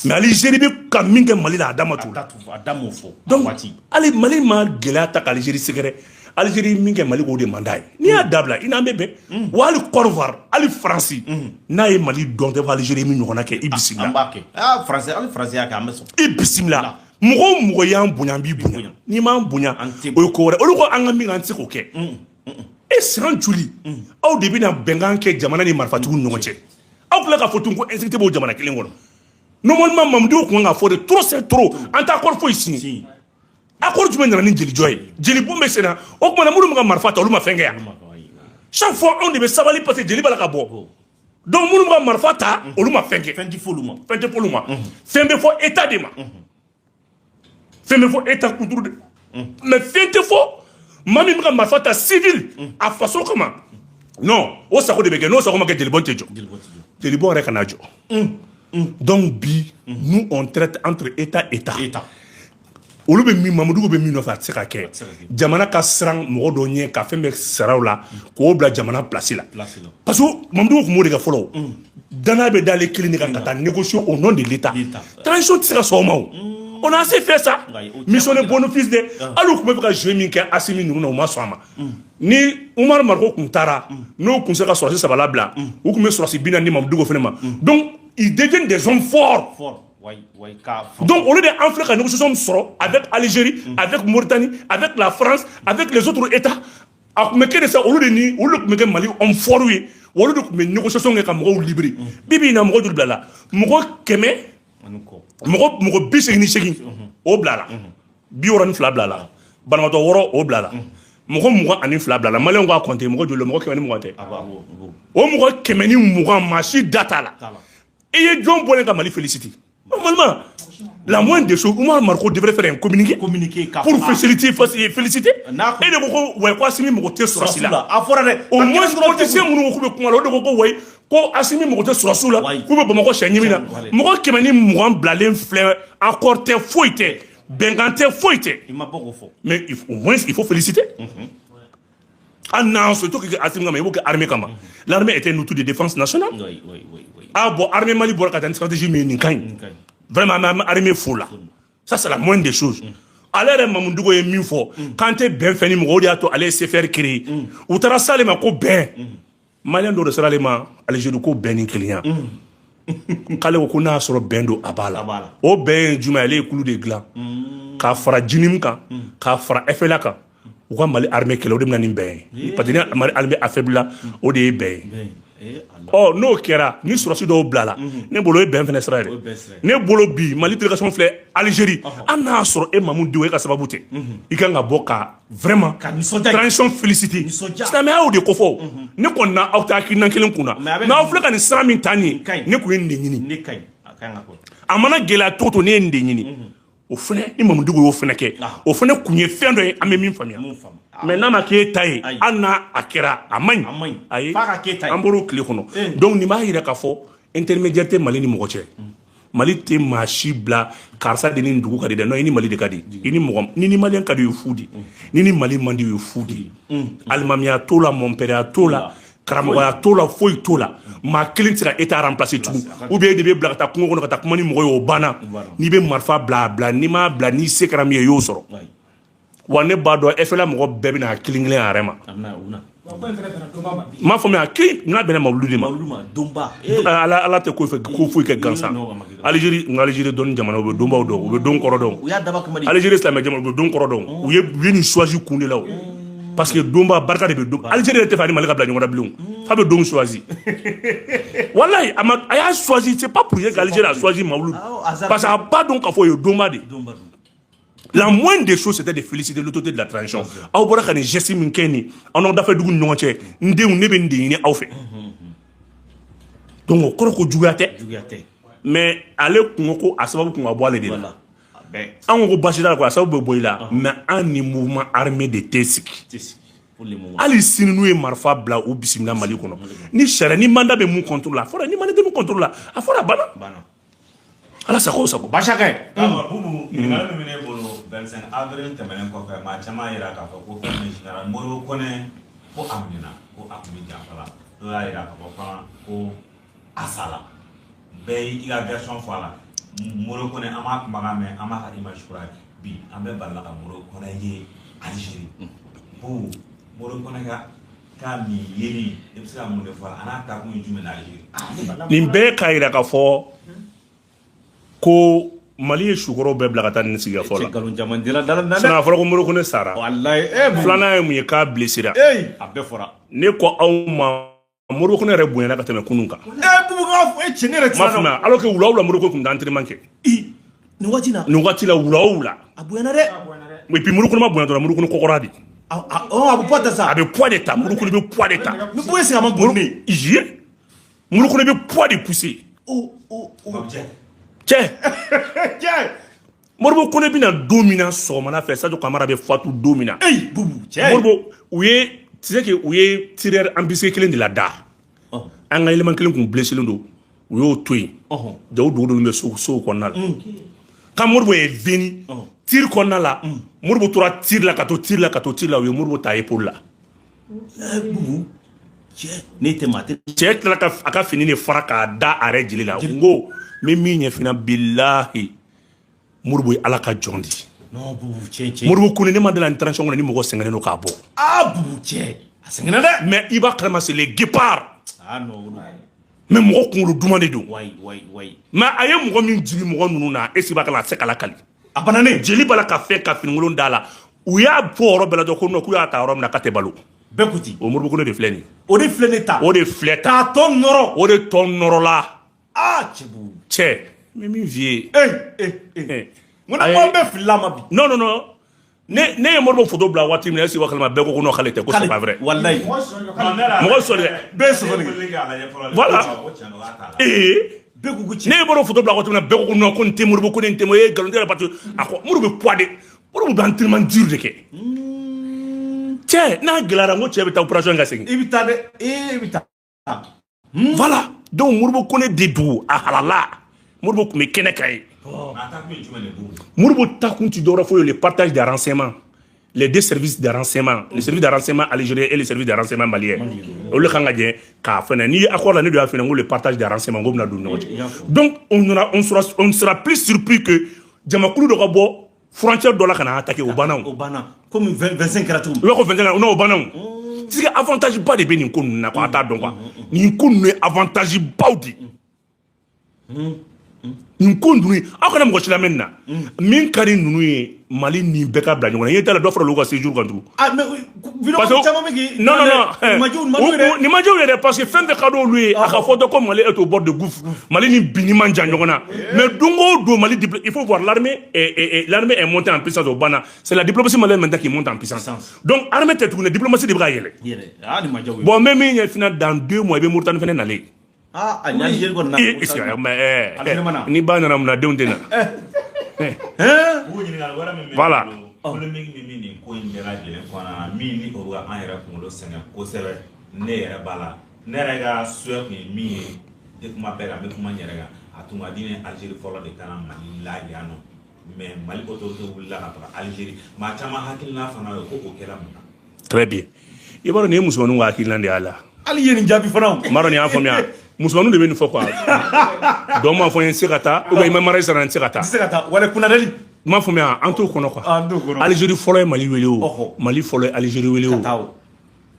Mais Algérie bɛ ka min kɛ Mali la, a da ma t'o la. A da m'o fɔ. Donc hali Mali ma gɛlɛya ta ka Algérie sɛgɛrɛ. Algérie min kɛ Mali k'o de man d'a ye. N'i y'a dabila, i n'an bɛ bɛn. Wa hali Côte d'Ivoire, hali Faransi n'a ye Mali dɔn tɛ fɔ Algérie min ɲɔgɔnna kɛ, i bisimila. An b'a kɛ. Ah, Faransi, hali Faransi y'a kɛ, an bɛ sɔn. I bisimila. Mɔgɔ o mɔgɔ y'an bonya, an b'i bonya. N'i m'an bonya, o ye ko wɛrɛ. Olu ko an ka min kɛ, an tɛ se k'o kɛ. E san joli aw de bɛna bɛnkan kɛ jamana ni marifatigiw ni ɲɔgɔn cɛ? Aw tila k'a fɔ tun ko insécurité b'o jamana kelen kɔnɔ. Normalement, Mamudu kun kan k'a fɔ de, trop c'est trop, an t'a accord foyi signé. Accord jumɛn nana ni jelijɔ ye? Jelibɔn bɛ sen na. O tuma na, minnu bɛ ka marifa ta, olu ma fɛn kɛ yan. Chaque fois anw de bɛ sabali parce que jeli b'a la ka bɔ. Donc minnu bɛ ka marifa ta, olu ma fɛn kɛ. Fɛn tɛ f'olu ma. Fɛn tɛ f'olu ma. Fɛn bɛ fɔ état de ma, fɛn bɛ fɔ état kuturu de, mais fɛn tɛ fɔ maa min bɛ ka marifa ta civil a faso kama. Non, o sago de bɛ kɛ. N'o sago ma kɛ, jelibɔn tɛ jɔ. Jelibɔn yɛrɛ kana jɔ. Donc bi, nous, on traite entre état, état. Olu bɛ min, Mamudu bɛ min nɔfɛ, a tɛ se ka kɛ. Jamana ka siran mɔgɔ dɔ ɲɛ ka fɛn bɛɛ sara o la k'o bila jamana place la, parce que Mamudu tun b'o de kɛ fɔlɔ. Danaya bɛ d'ale kelen de kan ka taa négocier au nom de l'État. Transition tɛ se ka sɔn o ma. O, on a assez fait ça, mission de bénéfice de. Hali u tun bɛ fɛ ka jeu min kɛ Asimi ninnu na, u ma sɔn a ma. Ni Umaru Mariko tun taara, n'o tun sera ka sɔrɔdasi saba labila, u tun bɛ sɔrɔdasi 40 di Mamudu fana ma. Donc ils deviennent des hommes forts. Donc, au lieu d'en faire une négociation sɔrɔ avec Algérie, avec Mauritanie, avec la France, avec les autres États, a tun bɛ kɛ de sa. Olu de ni olu de tun bɛ kɛ Mali homme fort ye. Olu de tun bɛ négociation kɛ ka mɔgɔw libérer. Bi bi in na, mɔgɔ joli bilala? Mɔgɔ 100, mɔgɔ 88, o bilala. 62 bilala. Banabaatɔ 6, o bilala. Mɔgɔ 22 bilala. Maliyɛnw k'a compter, mɔgɔ joli? Mɔgɔ 120 tɛ. O mɔgɔ 120, maa si da t'a la. I ye jɔn bɔlen ka Mali féliciter? Normalement, la moindre des choses, Oumar Mariko devrait faire un communiqué, communiqué pour féliciter, féliciter. Et de ko ouais, ko Assimi mɔgɔ tɛ sɔrɔsi la. A fɔra dɛ. Au moins politicien minnu ko k'u bɛ kuma la, o de ko ko ouais, ko Assimi mɔgɔ tɛ sɔrɔsiw la, k'u bɛ Bamakɔ sɛ ɲimi na. Mɔgɔ 120 bilalen filɛ, accord tɛ, foyi tɛ, bɛnkan tɛ, foyi tɛ. I ma bɔ k'o fɔ. Mais au moins il faut féliciter. Ah non, surtout que Assimi kama, il faut que armée kama. L'armée était un outil de défense nationale. Oui. Ah bon, armée Mali bɔra ka taa ni stratégie min ye, nin ka ɲi. Vraiment, an bɛ armée fo la. Ça, c'est la moindre des choses. Ale yɛrɛ Mamudu Dicko ye min fɔ k'an tɛ bɛn fɛn ni mɔgɔ, o de y'a to ale ye CFR créé. U taara s'ale ma ko bɛn. Malien dɔw de sera ale ma Algérie ko bɛn ni kelenya. K'ale ko ko n'a y'a sɔrɔ bɛn don, a b'a la. O bɛn ye jumɛn ye? Ale ye kulu de dilan k'a fara JNIM kan, k'a fara FLA kan, u ka Mali armée kɛlɛ. O de bɛna nin bɛn ye, parce que ni Mali armée affaibli, o de ye bɛn ye. Ɔ, n'o kɛra, ni sɔrɔsi dɔw bilala, ne bolo o ye bɛn fɛnɛ sira ye dɛ. Ne bolo bi, Mali délégation filɛ Algérie. Hali n'a y'a sɔrɔ e Mamudu Dicko, e ka sababu tɛ, i kan ka bɔ ka vraiment transition féliciter. Silamɛya y'o de ko fɔ. Ne kɔni na, aw tɛ hakilina kelen kunna. N'aw filɛ ka nin sira min ta nin ye, ne kun ye nin de ɲini. A mana gɛlɛya cogo o cogo, ne ye nin de ɲini. O fɛnɛ ni Mamudu Dicko y'o fɛnɛ kɛ, o fɛnɛ kun ye fɛn dɔ ye an bɛ min faamuya. Mais n'a ma k'e ta ye, hali n'a a kɛra, a man ɲi. Ayi, an bɔr'o tile kɔnɔ. Donc nin b'a yira k'a fɔ intermédiaire tɛ Mali ni mɔgɔ cɛ. Mali tɛ maa si bila karisa de ni nin dugu ka di dɛ. Non, i ni Mali de ka di. I ni mɔgɔ ni ni Malien ka di, o ye fu di. Ni ni Mali man di, o ye fu di. Alimamiya t'o la, mɔnpɛrɛya t'o la, karamɔgɔya t'o la, foyi t'o la. Maa kelen tɛ se ka état remplacer tugun. Ou bien e de bɛ bila ka taa kungo kɔnɔ ka taa kuma ni mɔgɔ ye, o banna. N'i bɛ marifa bila, a bila. N'i m'a bila, n'i se kɛra min ye, i y'o sɔrɔ. Wa ne b'a dɔn, FLA mɔgɔ bɛɛ bɛna kelen kelen a yɛrɛ ma. N m'a faamuya k'i n'a bɛnna Mawuludu de ma. Ala, ala tɛ ko fɛ ko foyi kɛ gansan. Algérie, n Algérie dɔnni jamana, u bɛ donbaw dɔn, u bɛ don kɔrɔ dɔn. Algérie silamɛ jamana, u bɛ don kɔrɔ dɔn. U ye nin choisi kun de la o, parce que donba barika de bɛ don. Algérie yɛrɛ tɛ fɛ ani Mali ka bila ɲɔgɔn na bilen, f'a bɛ don choisi. Walayi, a ma, a y'a choisi, c'est pas pour rien qu'Algérie a choisi Mawuludu, parce que a b'a dɔn k'a fɔ o ye donba de. La moindre des choses, c'était de féliciter l'autorité de la transition. Aw bɔra ka nin geste min kɛ nin, aw n'aw dafɛ dugu ni ɲɔgɔn cɛ, n denw, ne bɛ nin de ɲini aw fɛ. Donc o kɔrɔ ko juguya tɛ. Mais ale kun ko ko a sababu kun ka bɔ ale de la. An ko ko baasi t'a la, ko a sababu bɛ bɔ i la, mais an ni mouvement armé de tɛ sigi. Hali sini n'u ye marifa bila, u bisimila Mali kɔnɔ ni sariya, ni mandat bɛ mun contre la, a fɔra, ni mandat tɛ mun contre la, a fɔra, a banna. Ala sago o sago. Basakɛ. D'accord, Bubu, ɲininkali min bɛ ne bolo, 25 avril tɛmɛnen kɔfɛ, maa caman yira k'a fɔ ko fɛn min général Modibo Kɔnɛ, ko a minɛna, ko a tun bɛ janfa la. Dɔw y'a yira k'a fɔ fana ko a sala. Bɛɛ y'i ka version fɔ a la. Modibo Kɔnɛ, an b'a kumakan mɛn, an b'a ka image kura ye. Bi an bɛɛ balila ka Modibo Kɔnɛ ye Algérie. Bubu, Modibo Kɔnɛ ka nin yeli, i bɛ se ka mun de fɔ a la? A n'a taakun ye jumɛn ye Algérie? Nin bɛɛ k'a yira k'a fɔ ko Mali ye sukɔrɔw bɛɛ bila ka taa nin sigikafɔ la. Nkalon caman dira dala na dɛ. Sinon a fɔra ko Modibo Kɔnɛ sara. Walayi, eh Bubu. Filanan ye mun ye? K'a blessera. Ee, a bɛɛ fɔra. Ne ko aw ma, Modibo Kɔnɛ yɛrɛ bonyana ka tɛmɛ kunun kan. Eh Bubu, k'a fɔ e cɛ, ne yɛrɛ N m'a faamuya, alors que wula o wula, Modibo tun tɛ entraînement kɛ. I nin waati na. Nin waati la, wula o wula. A bonyana dɛ. Et puis Modibo Kɔnɛ ma bonya dɔrɔn, Modibo Kɔnɛ kɔkɔra de. A bɛ poids ta sa. A bɛ poids de ta, Modibo Kɔnɛ bɛ poids de ta. Mais Bubu, est-ce que a ma bon ne? Ye Modibo Kɔnɛ bɛ poids de pousser. O o o. Babujɛ. Cɛ. Cɛ. Modibo Kɔnɛ bɛna don min na sɔgɔmada fɛ, Sadio Kamara bɛ fatu don min na. Eyi Bubu, cɛ. Modibo, u ye, tu sais que u ye tireur embusqué kelen de la da. An ka élément kelen kun blessé don, u y'o to yen. Jaw dugu dɔ bɛ sow kɔnɔna la. Quand Modibo est venu tir kɔnɔna la, Modibo tora tir la, ka to tir la, ka to tir la, u ye Modibo ta épaule la. Eh Bubu, cɛ, ne tɛ maa tɛ. Cɛ tilala ka a ka fini de fara k'a da a yɛrɛ jeli la. N ko n bɛ min ɲɛf'i ɲɛna, bilahi, Modibo ye Ala ka jɔn de ye. Non Bubu, cɛ cɛ. Modibo Kone, ne ma deli la nin transition kɔnɔ ni mɔgɔ sɛgɛnnen don k'a bɔ. Ah Bubu, cɛ, a sɛgɛnna dɛ. Mais i b'a kalama, c'est les guépards. Ah non, olu. Mais mɔgɔ kunkolo duman de don. Wayi wayi wayi. Mais a ye mɔgɔ min jigi mɔgɔ ninnu na, est ce que b'a kalama, a tɛ se k'a lakali. A bananen. Jeli b'a la ka fɛn ka finikolon da la, u y'a fɔ yɔrɔ bɛɛ la dɔrɔn ko non, k'u y'a ta yɔrɔ min na k'a tɛ balo. Bɛɛ ko ten. O Modibo Kone de filɛ nin ye. O de filɛ ne ta. O de filɛ ta. K'a tɔ nɔrɔ. O de tɔ nɔrɔ la. Ah cɛ Bubu. Cɛ, n bɛ min f'i ye. Ee ee ee. N ko ne ko an bɛɛ filila ma bi. Non non non, ne ye Modibo photo bila waati min na, est ce que i b'a kalama, bɛɛ ko non, k'ale tɛ, ko c'est pas vrai. Walayi. Mɔgɔ sɔrɔ dɛ. Bɛɛ sɔsɔli kɛ. Voilà. Ee. Bɛɛ ko ko cɛ. Ne ye Modibo photo bila waati min na, bɛɛ ko non, ko nin tɛ Modibo, ko nin tɛ Modibo, e nkalon tigɛ, parce que a ko Modibo bɛ poids de, Modibo bɛ entraînement dur de kɛ. Cɛ, n'a gɛlɛyara, n ko cɛ bɛ taa opération ka segin. I bɛ taa dɛ. Ee, i bɛ taa. Voilà, donc Modibo Kone de don, a halala. Modibo tun bɛ kɛnɛ kan ye. A taakun ye jumɛn de, Bubu? Modibo takun ti dɔwɛrɛ foyi ye, le partage des renseignements, les deux services de renseignement, le service de renseignement algérien et le service de renseignement malien, olu kan ka jɛ k'a fɛnɛ n'i ye accord la, ne de y'a fɛnɛ, n ko le partage des renseignements, n ko bɛna don u ni ɲɔgɔn cɛ. Donc on sera plus surpris que jamakulu dɔ ka bɔ frontière dɔ la ka na attaquer, o banna o. O banna. Komi 25 kɛra cogo I min. b'a ko 25, non, o banna o. C'est que avantage ba de bɛ nin ko ninnu na quoi, a t'a dɔn quoi. Nin ko ninnu ye avantage baw de ye. Nin ko ninnu ye, aw kana mɔgɔ si lamɛn nin na. Min ka di ninnu ye, Mali ni bɛɛ ka bila ɲɔgɔn na. I ɲɛ t'a la, dɔ fara olu ka séjour kan tugun. Ah mais vidéo Parce que caman bɛ k'i. Non non non. Nin ma jugu, nin ma jugu dɛ. Nin ma jugu yɛrɛ, parce que fɛn fɛn ka d'olu ye, a ka fɔ dɔ ko Mali est au bord de gouffre. Mali ni binni man jan ɲɔgɔn na. Mais don o don, Mali il faut voir l'armée est montée en puissance au banna. C'est la diplomatie malienne maintenant qui monte en puissance. Donc armée tɛ tuguni, diplomatie de bɛ ka yɛlɛ. Yɛrɛ. Ah nin ma jago ye. Bon, mais min ye fina, dans 2 mois, i bɛ Mauritanie fɛnɛ nalen. Ah, a ni Algérie kɔni na. Est-ce que mais Algérie ma na. Ni ba nana mun na, denw tɛ na. Hein? Bubu, ɲininkali wɛrɛ min bɛ ne Voilà. bolo, polémique min bɛ nin ko in bɛɛ lajɛlen kɔnɔna na, min ni o bɛ ka an yɛrɛ kunkolo sɛgɛn kosɛbɛ, ne yɛrɛ b'a la, ne yɛrɛ ka souhait tun ye min ye, n tɛ kuma bɛɛ kan, n bɛ kuma n yɛrɛ kan, a tun ka di ne ye Algérie fɔlɔ de ka na Mali la yan nɔ, mais Mali autorité wulila ka taga Algérie. Maa caman hakilina fana ye ko o kɛra mun na? Très bien. I b'a dɔn, nin ye musomaninw ka hakilina de y'a la. Hali ye nin jaabi fana o. N b'a dɔn nin y'a faamuya. Musomaninw de bɛ nin fɔ quoi. Dɔw m'a fɔ n ye, n tɛ se ka taa, ou bien i ma mariage sara, n tɛ se ka taa. Tɛ se ka taa wala kunnadali. N m'a faamuya, an t'o kɔnɔ quoi. An t'o kɔnɔ. Algérie fɔlɔ ye Mali wele o. Ɔhɔ. Mali fɔlɔ ye Algérie wele o. Ka taa o.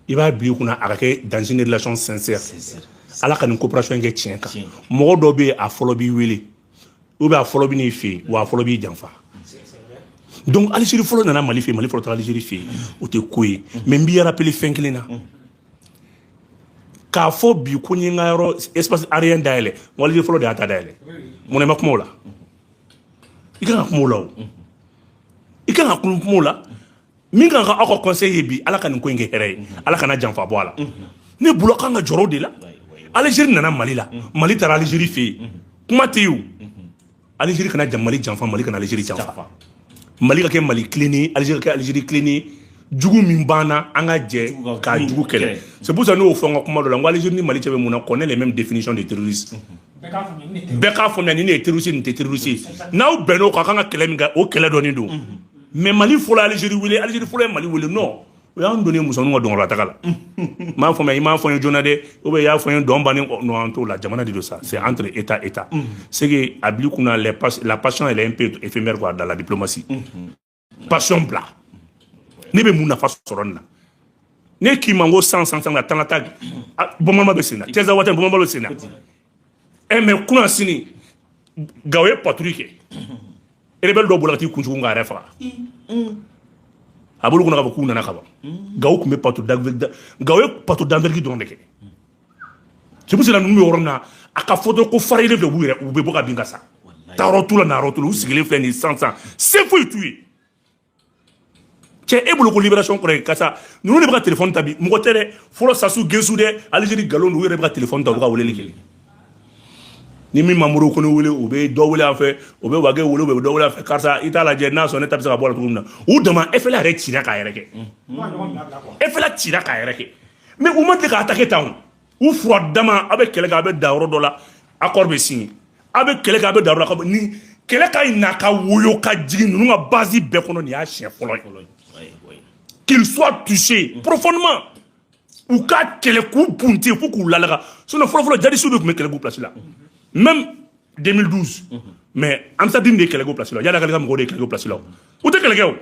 I b'a bila i kunna, a ka kɛ dans une relation sincère. Sincère. Ala ka nin coopération in kɛ tiɲɛ kan. Tiɲɛ. Mɔgɔ dɔ bɛ yen, a fɔlɔ b'i wele, ou bien a fɔlɔ bɛ n'i fɛ yen, wa a fɔlɔ b'i janfa. Donc Algérie fɔlɔ nana Mali fɛ yen, Mali fɔlɔ taara Algérie fɛ yen, o tɛ ko ye. Mais n b'i rappeler fɛn kelen na, k'a fɔ bi ko n ye n ka yɔrɔ espace aérien dayɛlɛ, n ko Algérie fɔlɔ de y'a ta dayɛlɛ. Munna i ma kuma o la? I kan ka kuma o la o, i kan ka kuma o la. Min kan ka aw ka conseil ye bi, Ala ka nin ko in kɛ hɛrɛ ye, Ala kana janfa bɔ a la. Ne bolo, kan ka jɔrɔ o de la. Algérie nana Mali la, Mali taara Algérie fɛ yen, kuma tɛ yen o. Algérie kana Mali janfa, Mali kana Algérie janfa. Mali ka kɛ Mali tilennen ye, Algérie ka kɛ Algérie tilennen ye. Jugu min banna, an ka jɛ k'a jugu kɛlɛ. C'est pour ça n'o fɔ n ka kuma dɔ la, n ko Algérie ni Mali cɛ bɛ mun na? Connaît les mêmes définitions de terrorisme. Bɛɛ k'a faamuya, ni ne ye terroriste, nin tɛ terroriste ye. N'aw bɛnn'o kan, a kan ka kɛlɛ min kɛ, o kɛlɛ dɔɔnin don. Mais Mali fɔlɔ Algérie wele, Algérie fɔlɔ ye Mali wele, non, o y'an donnen musoninw ka dɔnkɔrɔla taga la. N m'a faamuya, i m'a fɔ n ye joona dɛ, ou bien i y'a fɔ n ye dɔn bannen kɔ. Non, an t'o la. Jamana de don, ça c'est entre état état. C'est que a bil'i kunna, la passion, elle est un peu éphémère quoi, dans la diplomatie. Passion bila, ne bɛ mun nafa sɔrɔ nin na? Ne k'i ma n ko san san san ka tan ka taa bamanan bɛ sen na, Tɛza waati bamanan bɛ sen na. Ɛ, mais kunna sini, Gawo ye patrouille kɛ, rebelle dɔ bɔra ka t'i kunjugu k'a yɛrɛ faga. A b'olu kɔnɔ k'a fɔ k'u nana ka ban. Gawo tun bɛ patrouille, Gawo ye patrouille d'envergure dɔrɔn de kɛ. C'est pour cela ninnu bɛ yɔrɔ min na, a ka fɔ dɔrɔn ko fara filɛ, u b'u yɛrɛ, u bɛ bɔ ka bin ka sa. Taayɔrɔ t'u la, nayɔrɔ t'u la, u sigilen filɛ nin ye sisan sisan, se foyi t'u ye. Cɛ, e bolo ko libération kɔrɔ ye karisa, ninnu de bɛ ka téléphone ta bi. Mɔgɔ tɛ dɛ, fɔlɔ Sassou Nguesso dɛ, Algérie nkalon don, u yɛrɛ bɛ ka téléphone ta, u bɛ ka weleli kɛ. Ni min ma Modibo Kone wele, u bɛ dɔ wele an fɛ, u bɛ Wage wele, u bɛ dɔ wele an fɛ. Karisa, i t'a lajɛ, n'a sɔrɔ ne ta bɛ se ka bɔ a la cogo min na. U dama FLA yɛrɛ cira k'a yɛrɛ kɛ, FLA cira k'a yɛrɛ kɛ, mais u ma deli k'a attaquer tan. O u fura dama, a bɛ kɛlɛ kɛ, a bɛ dan yɔrɔ dɔ la, accord bɛ signé. A bɛ kɛlɛ kɛ, a bɛ dan yɔrɔ la. Ni kɛlɛ ka ɲi na ka woyo ka jigin ninnu ka base bɛɛ kɔnɔ, nin y'a siɲɛ fɔlɔ ye qu'il soit touché profondément. U ka kɛlɛ k'u bunte fo k'u lalaga. Sinon fɔlɔ fɔlɔ, jadisiw de tun bɛ kɛlɛ k'u place la, même 2012. Mais Ansar Dine de ye kɛlɛ k'u place la, Iyad Ag Ghali ka mɔgɔw de ye kɛlɛ k'u place la. U tɛ kɛlɛ kɛ o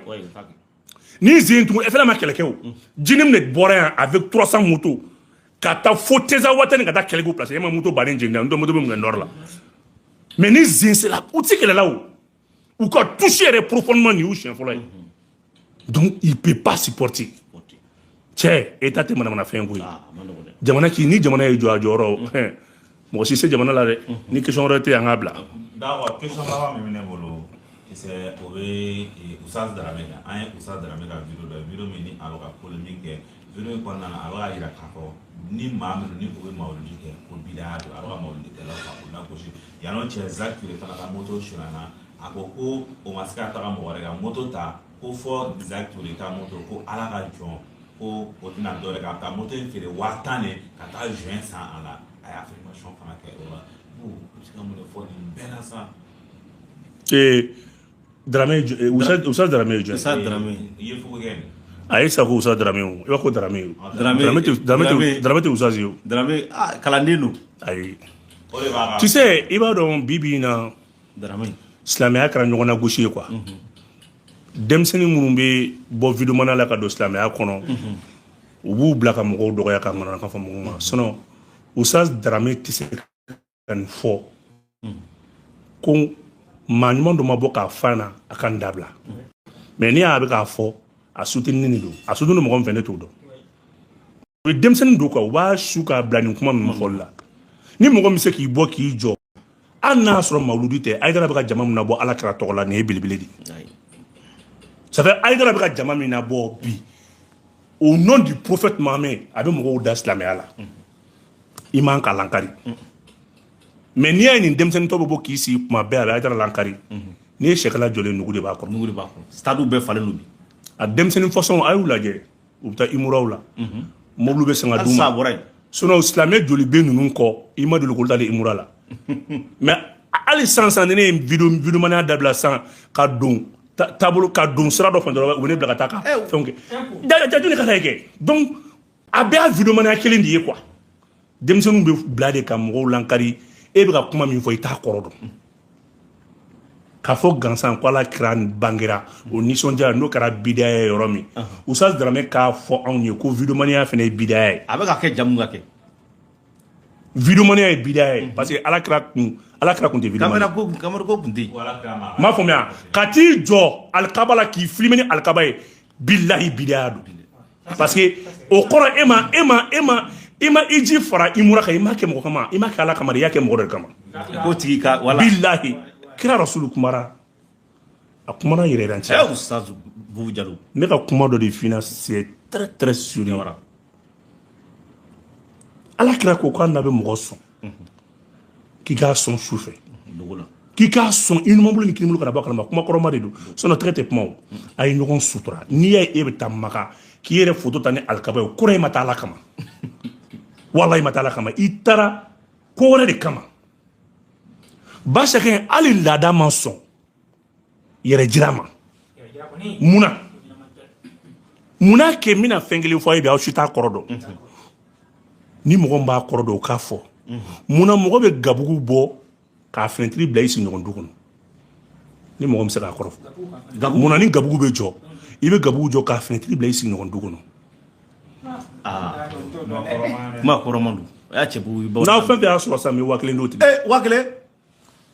ni zen tugun. FLA ma kɛlɛ kɛ o. JNIM de bɔra yan avec 300 motos ka taa fo Teza Watani ka taa kɛlɛ k'u place. E ma moto baden jeni, n moto bɛ mun kɛ nord la? Mais ni zen sera, u tɛ kɛlɛ la o. U ka toucher yɛrɛ profondément, nin y'u siɲɛ fɔlɔ ye. Donc il peut pas supporter. Cɛ, état tɛ manamana fɛn koyi. Jamana k'i ni jamana ye jɔ a jɔyɔrɔ, mɔgɔ si se jamana la dɛ. Ni question wɛrɛ tɛ yen, an k'a bila. D'accord, question laban min bɛ ne bolo, c'est o bɛ Oustaz Darame kan. An ye Oustaz Darame ka vidéo dɔ ye, vidéo min ni a bɛ ka polémique kɛ. Vidéo in kɔnɔna na, a bɛ ka yira k'a fɔ ni maa minnu ni o bɛ mawuludi kɛ, ko bidaya don. A bɛ ka mawuludikɛlaw ka o lagosi. Yan'o cɛ, Zak Ture fana ka moto sonyana. A ko ko o ma se ka taga mɔgɔ wɛrɛ ka moto ta, ko fɔ Zak Ture ka moto, ko Ala ka jɔn, ko o tɛna dɔ wɛrɛ kɛ, a bɛ taa moto in feere 10 000 de ka taa joint san a la. A y'a affirmation fana kɛ o la. Bon, i bɛ se ka mun de fɔ nin bɛɛ la sa? Ee, Darame, Oustaz Darame ye jɔn? Oustaz Darame. I ye fugu kɛ nin. A ye sa ko Oustaz Darame o, i b'a ko Darame o. Darame. Darame tɛ, Darame tɛ Oustaz ye o. Darame, ah, kalanden don. Ayi. O de b'a ka. Tu sais, i b'a dɔn, bi bi in na, Darame. silamɛya kɛra ɲɔgɔn na gosi ye quoi. Denmisɛnnin minnu bɛ bɔ videomana la ka don silamɛya kɔnɔ, u b'u bila ka mɔgɔw dɔgɔya ka manamanakan fɔ mɔgɔw ma. Sinon Oustaz Darame tɛ se ka nin fɔ ko maa ɲuman dɔ ma bɔ k'a fa na, a ka nin dabila. Mais n'i y'a bɛ k'a fɔ, a soutenir don, a soutenir mɔgɔ min fɛ, ne t'o dɔn. U ye denmisɛnnin don quoi, u b'a su k'a bila nin kuma ninnu fɔli la. Ni mɔgɔ min bɛ se k'i bɔ k'i jɔ, hali n'a y'a sɔrɔ mawuludi tɛ, Ayidara bɛ ka jama min nabɔ Ala kira tɔgɔ la, nin ye belebele de ye. Ça fait Ayidara bɛ ka jama min nabɔ bi au nom du prophète Mohamed, a bɛ mɔgɔw da silamɛya la, i man ka lankari. Mais n'i y'a ye nin denmisɛnnin tɔ bɛ bɔ k'i sigi kuma bɛɛ, a bɛ Ayidara lankari, n'i ye sɛkɛla jɔlen, nugu de b'a kɔrɔ. Nugu de b'a kɔrɔ. Stade bɛɛ falen don bi. A denmisɛnnin façon, a y'u lajɛ, u bɛ taa imuraw la, mobili bɛ san ka d'u Halisa a ma. bɔra yen. Sinon silamɛ joli bɛ ninnu kɔ, i ma deli k'olu ta imura la? Mais hali sisan sisan, ni ne ye vidéo videomaniya dabila sisan ka don taabolo ka don sira dɔ fɛ dɔrɔn, u bɛ ne bila ka taa ka fɛnw kɛ ja ja joli ka taa kɛ. Donc a bɛɛ y'a videomaniya kelen de ye quoi. Denmisɛnninw bɛ bila de ka mɔgɔw lankari. E bɛ ka kuma min fɔ, i t'a kɔrɔ dɔn. K'a fɔ gansan ko Ala kira bangera, o nisɔndiya n'o kɛra bidaya ye yɔrɔ min, Oustaz Darame k'a fɔ anw ye ko videomaniya fana ye bidaya ye. A bɛ ka kɛ jamu ka kɛ. Videomaniya ye bidaya ye parce que Ala kira kun tɛ videomaniya. Caméra ko kun tɛ yen. Ko Ala kira ma. N m'a faamuya, ka t'i jɔ alikaba la k'i filmer ni alikaba ye, bilahi bidaya don. Parce que o kɔrɔ, e ma i ji fara i mura kan, i m'a kɛ mɔgɔ kama, i m'a kɛ Ala kama de, i y'a kɛ mɔgɔ dɔ de kama. K'o tigi ka wala. Bilahi, kira rasulu kumara, a kumana yɛrɛ yɛrɛ Ɛ, Oustaz Boubou Diallo. N bɛ ka kuma dɔ de f'i ɲɛna, c'est très très sérieux. Jawara. Ala kira ko k'a n'a bɛ mɔgɔ sɔn, k'i k'a sɔn su fɛ. Dogo la. K'i k'a sɔn i numan bolo ni kini bolo kana bɔ a kalama, kuma kɔrɔma de don, sinon tɛgɛ tɛ kuma. O a ye ɲɔgɔn sutura. N'i y'a ye e bɛ taa Maka k'i yɛrɛ foto ta ni alikaba ye, o kɔrɔ ye e ma taa Ala kama. Walahi, i ma taa Ala kama, i taara ko wɛrɛ de kama. Basakɛ, hali laada ma sɔn yɛrɛ jira ma. Munna munna kɛ n bɛna fɛn kelen fɔ a ye bi, aw si t'a kɔrɔ dɔn. Ni mɔgɔ min b'a kɔrɔ dɔn, o k'a fɔ. Munna mɔgɔ bɛ gabugu bɔ k'a fenêtre bila i sigiɲɔgɔn du kɔnɔ? Ni mɔgɔ min bɛ se k'a kɔrɔ fɔ, munna ni gabugu bɛ jɔ, i bɛ gabugu jɔ k'a fenêtre bila i sigiɲɔgɔn du kɔnɔ? Kuma kɔrɔma don, o y'a cɛ bugu. N'aw fɛn fɛn y'a sɔrɔ sisan, n bɛ 1000 d'o tigi. Ee, 1000?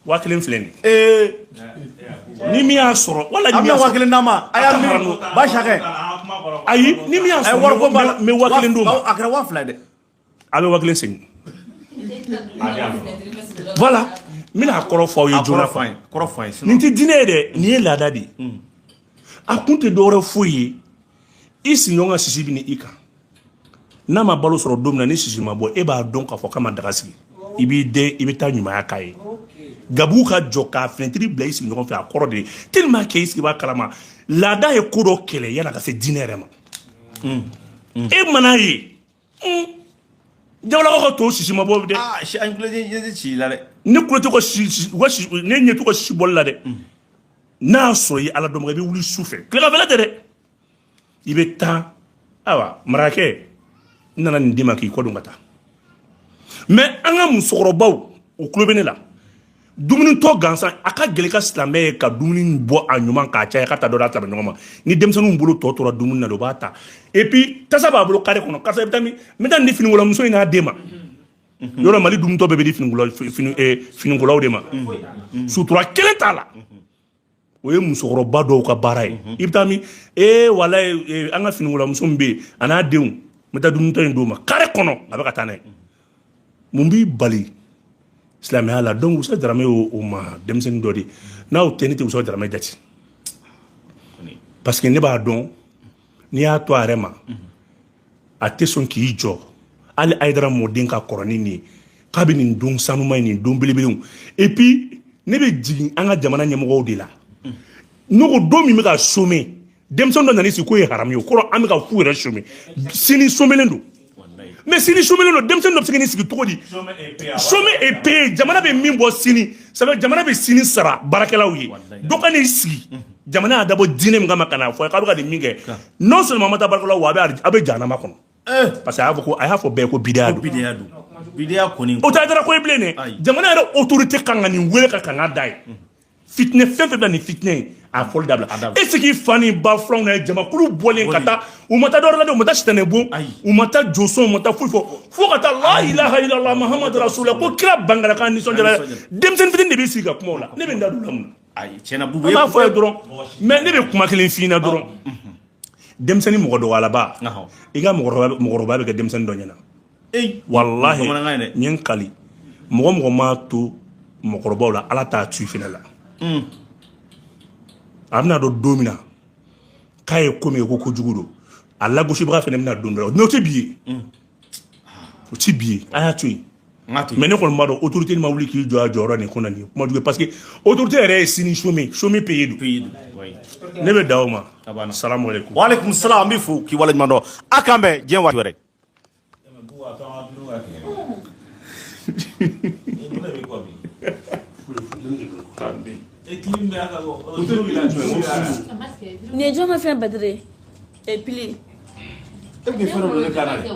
1000 filɛ nin. Ee. Ni min y'a sɔrɔ, wala ni an min bɛna y'a waa sɔrɔ kelen d'a ma. A y'a miiri, Basakɛ. Ayi, ni min y'a A ye wari ko b'a la. sɔrɔ, n bɛ 1000 d'o ma. A kɛra 2000 ye dɛ. A bɛ 1000 segin. Voilà, n bɛna a kɔrɔ fɔ aw ye A joona. kɔrɔ f'an ye, kɔrɔ f'an ye. Nin tɛ diinɛ ye dɛ, nin ye laada de ye. A kun tɛ dɔwɛrɛ foyi ye, i sigiɲɔgɔn ka sisi bɛ ni i kan. N'a ma balo sɔrɔ don min na, ni sisi ma bɔ, e b'a dɔn k'a fɔ k'a ma daga sigi, i b'i den, i bɛ taa ɲumanya k'a ye. Gabugu ka jɔ k'a fenêtre bila i sigiɲɔgɔn fɛ, a kɔrɔ de ye tellement que i sigi b'a kalama, laada ye ko dɔ kɛlɛ yan'a ka se diinɛ yɛrɛ ma. E mana ye jabalakaw ka to sisi ma bɔ dɛ. Aa, si an kulo tɛ ci la dɛ. Ne kulo tɛ ka si u ka si, ne ɲɛ t'u ka sisi bɔli la dɛ. N'a y'a sɔrɔ i ye Ala dɔnbaga, i bɛ wuli su fɛ, tileganfɛla tɛ dɛ, i bɛ taa, ayiwa marakɛ, n nana nin d'i ma k'i kɔ don ka taa. Mais an ka musokɔrɔbaw, o tulo bɛ ne la, dumunitɔ gansan, a ka gɛlɛn ka silamɛ ye ka dumuni bɔ a ɲuman k'a caya ka taa dɔ d'a silamɛ ɲɔgɔn ma. Ni denmisɛnninw bolo tɔ tora dumuni na de, u b'a ta, et puis tasa b'a bolo carré kɔnɔ, karisa, i bɛ taa min, n bɛ taa nin di finikolamuso in n'a den ma. Yɔrɔ Mali dumunitɔ bɛɛ bɛ di finikolaw de ma, sutura kelen t'a la. O ye musokɔrɔba dɔw ka baara ye. I bɛ taa min, ee walayi, an ka finikolamuso min bɛ yen, a n'a denw, n bɛ taa dumunitɔ in d'o ma carré kɔnɔ, a bɛ ka taa n'a ye. Mun b'i bali silamɛya la? Donc Usa Darame y'o o ma denmisɛnnin dɔ de ye. N'aw tɛ, ne tɛ Usa Darame jate, parce que ne b'a dɔn n'i y'a to a yɛrɛ ma, a tɛ sɔn k'i jɔ. Hali Hayidara mɔden ka kɔrɔ ni nin ye, k'a bɛ nin don sanuma ye, nin don belebelew. Et puis ne bɛ jigin an ka jamana ɲɛmɔgɔw de la. Ne ko don min bɛ ka chômer, denmisɛnnin dɔ nana sigi k'o ye haramu ye, o kɔrɔ an bɛ ka fu yɛrɛ chômer. Sini chômelen don, mais sini chômelen don, denmisɛnnin dɔ bɛ se ka n'i sigi cogo di? Chômer et payer, jamana bɛ min bɔ sini, ça veut jamana bɛ sini sara baarakɛlaw ye. Dɔ ka n'i sigi, jamana y'a dabɔ diinɛ min kama, ka n'a fɔ k'a bɛ ka nin min kɛ, non seulement a ma taa baarakɛlaw wa, a bɛ jahanama kɔnɔ, parce que a y'a fɔ ko, a y'a fɔ bɛɛ ko bidaya don. Bidaya don, bidaya kɔni. O tɛ Hayidara ko ye bilen dɛ. Jamana yɛrɛ autorité kan ka nin wele ka kanga da ye. Fitinɛ fɛn fɛn bɛ nin fitinɛ ye, a fɔli dabila. E sigi fa ni ba filanw na ye, jamakulu bɔlen ka taa, u ma taa dɔwɛrɛ la dɛ, u ma taa sitanɛ bon, u ma taa josɔn, u ma taa foyi fɔ, fo ka taa la ilaha illallah Muhammadu rasulullah, ko kira bangara k'an nisɔndiyara. Denmisɛnnin fitinin de b'i sigi ka kuma o la. Ne bɛ n da don o la mun na? Ayi, tiɲɛna Bubu. An b'a fɔ a ye dɔrɔn, mais ne bɛ kuma kelen f'i ɲɛna dɔrɔn. Denmisɛnnin mɔgɔ dɔgɔyalaba, i ka mɔgɔkɔrɔba bɛ kɛ denmisɛnnin dɔ ɲɛna. Walahi, n ye n kali, mɔgɔ mɔgɔ m'a to mɔgɔkɔrɔbaw la, Ala t'a tu i fɛnɛ la. A bɛna dɔn don min na k'a ye ko min ye ko kojugu don, a lagosibaga fɛnɛ bɛna don dɔ la. N'o tɛ bi ye, o ti bi ye, a y'a to yen. Mais ne kɔni b'a dɔn, autorité ma wuli k'i jɔ a jɔyɔrɔ nin ko na, nin ye kuma jugu ye, parce que autorité yɛrɛ ye sini chômer, chômer payé don. Ne bɛ da o ma. Salamu aleykum. Waaleykum salam, an b'i fo k'i waleɲuman dɔn. A k'an bɛn diɲɛ waati wɛrɛ. Nin ye jɔn ka fɛn batiri ye pili? E tun ye fɛn dɔ don ne kan na dɛ.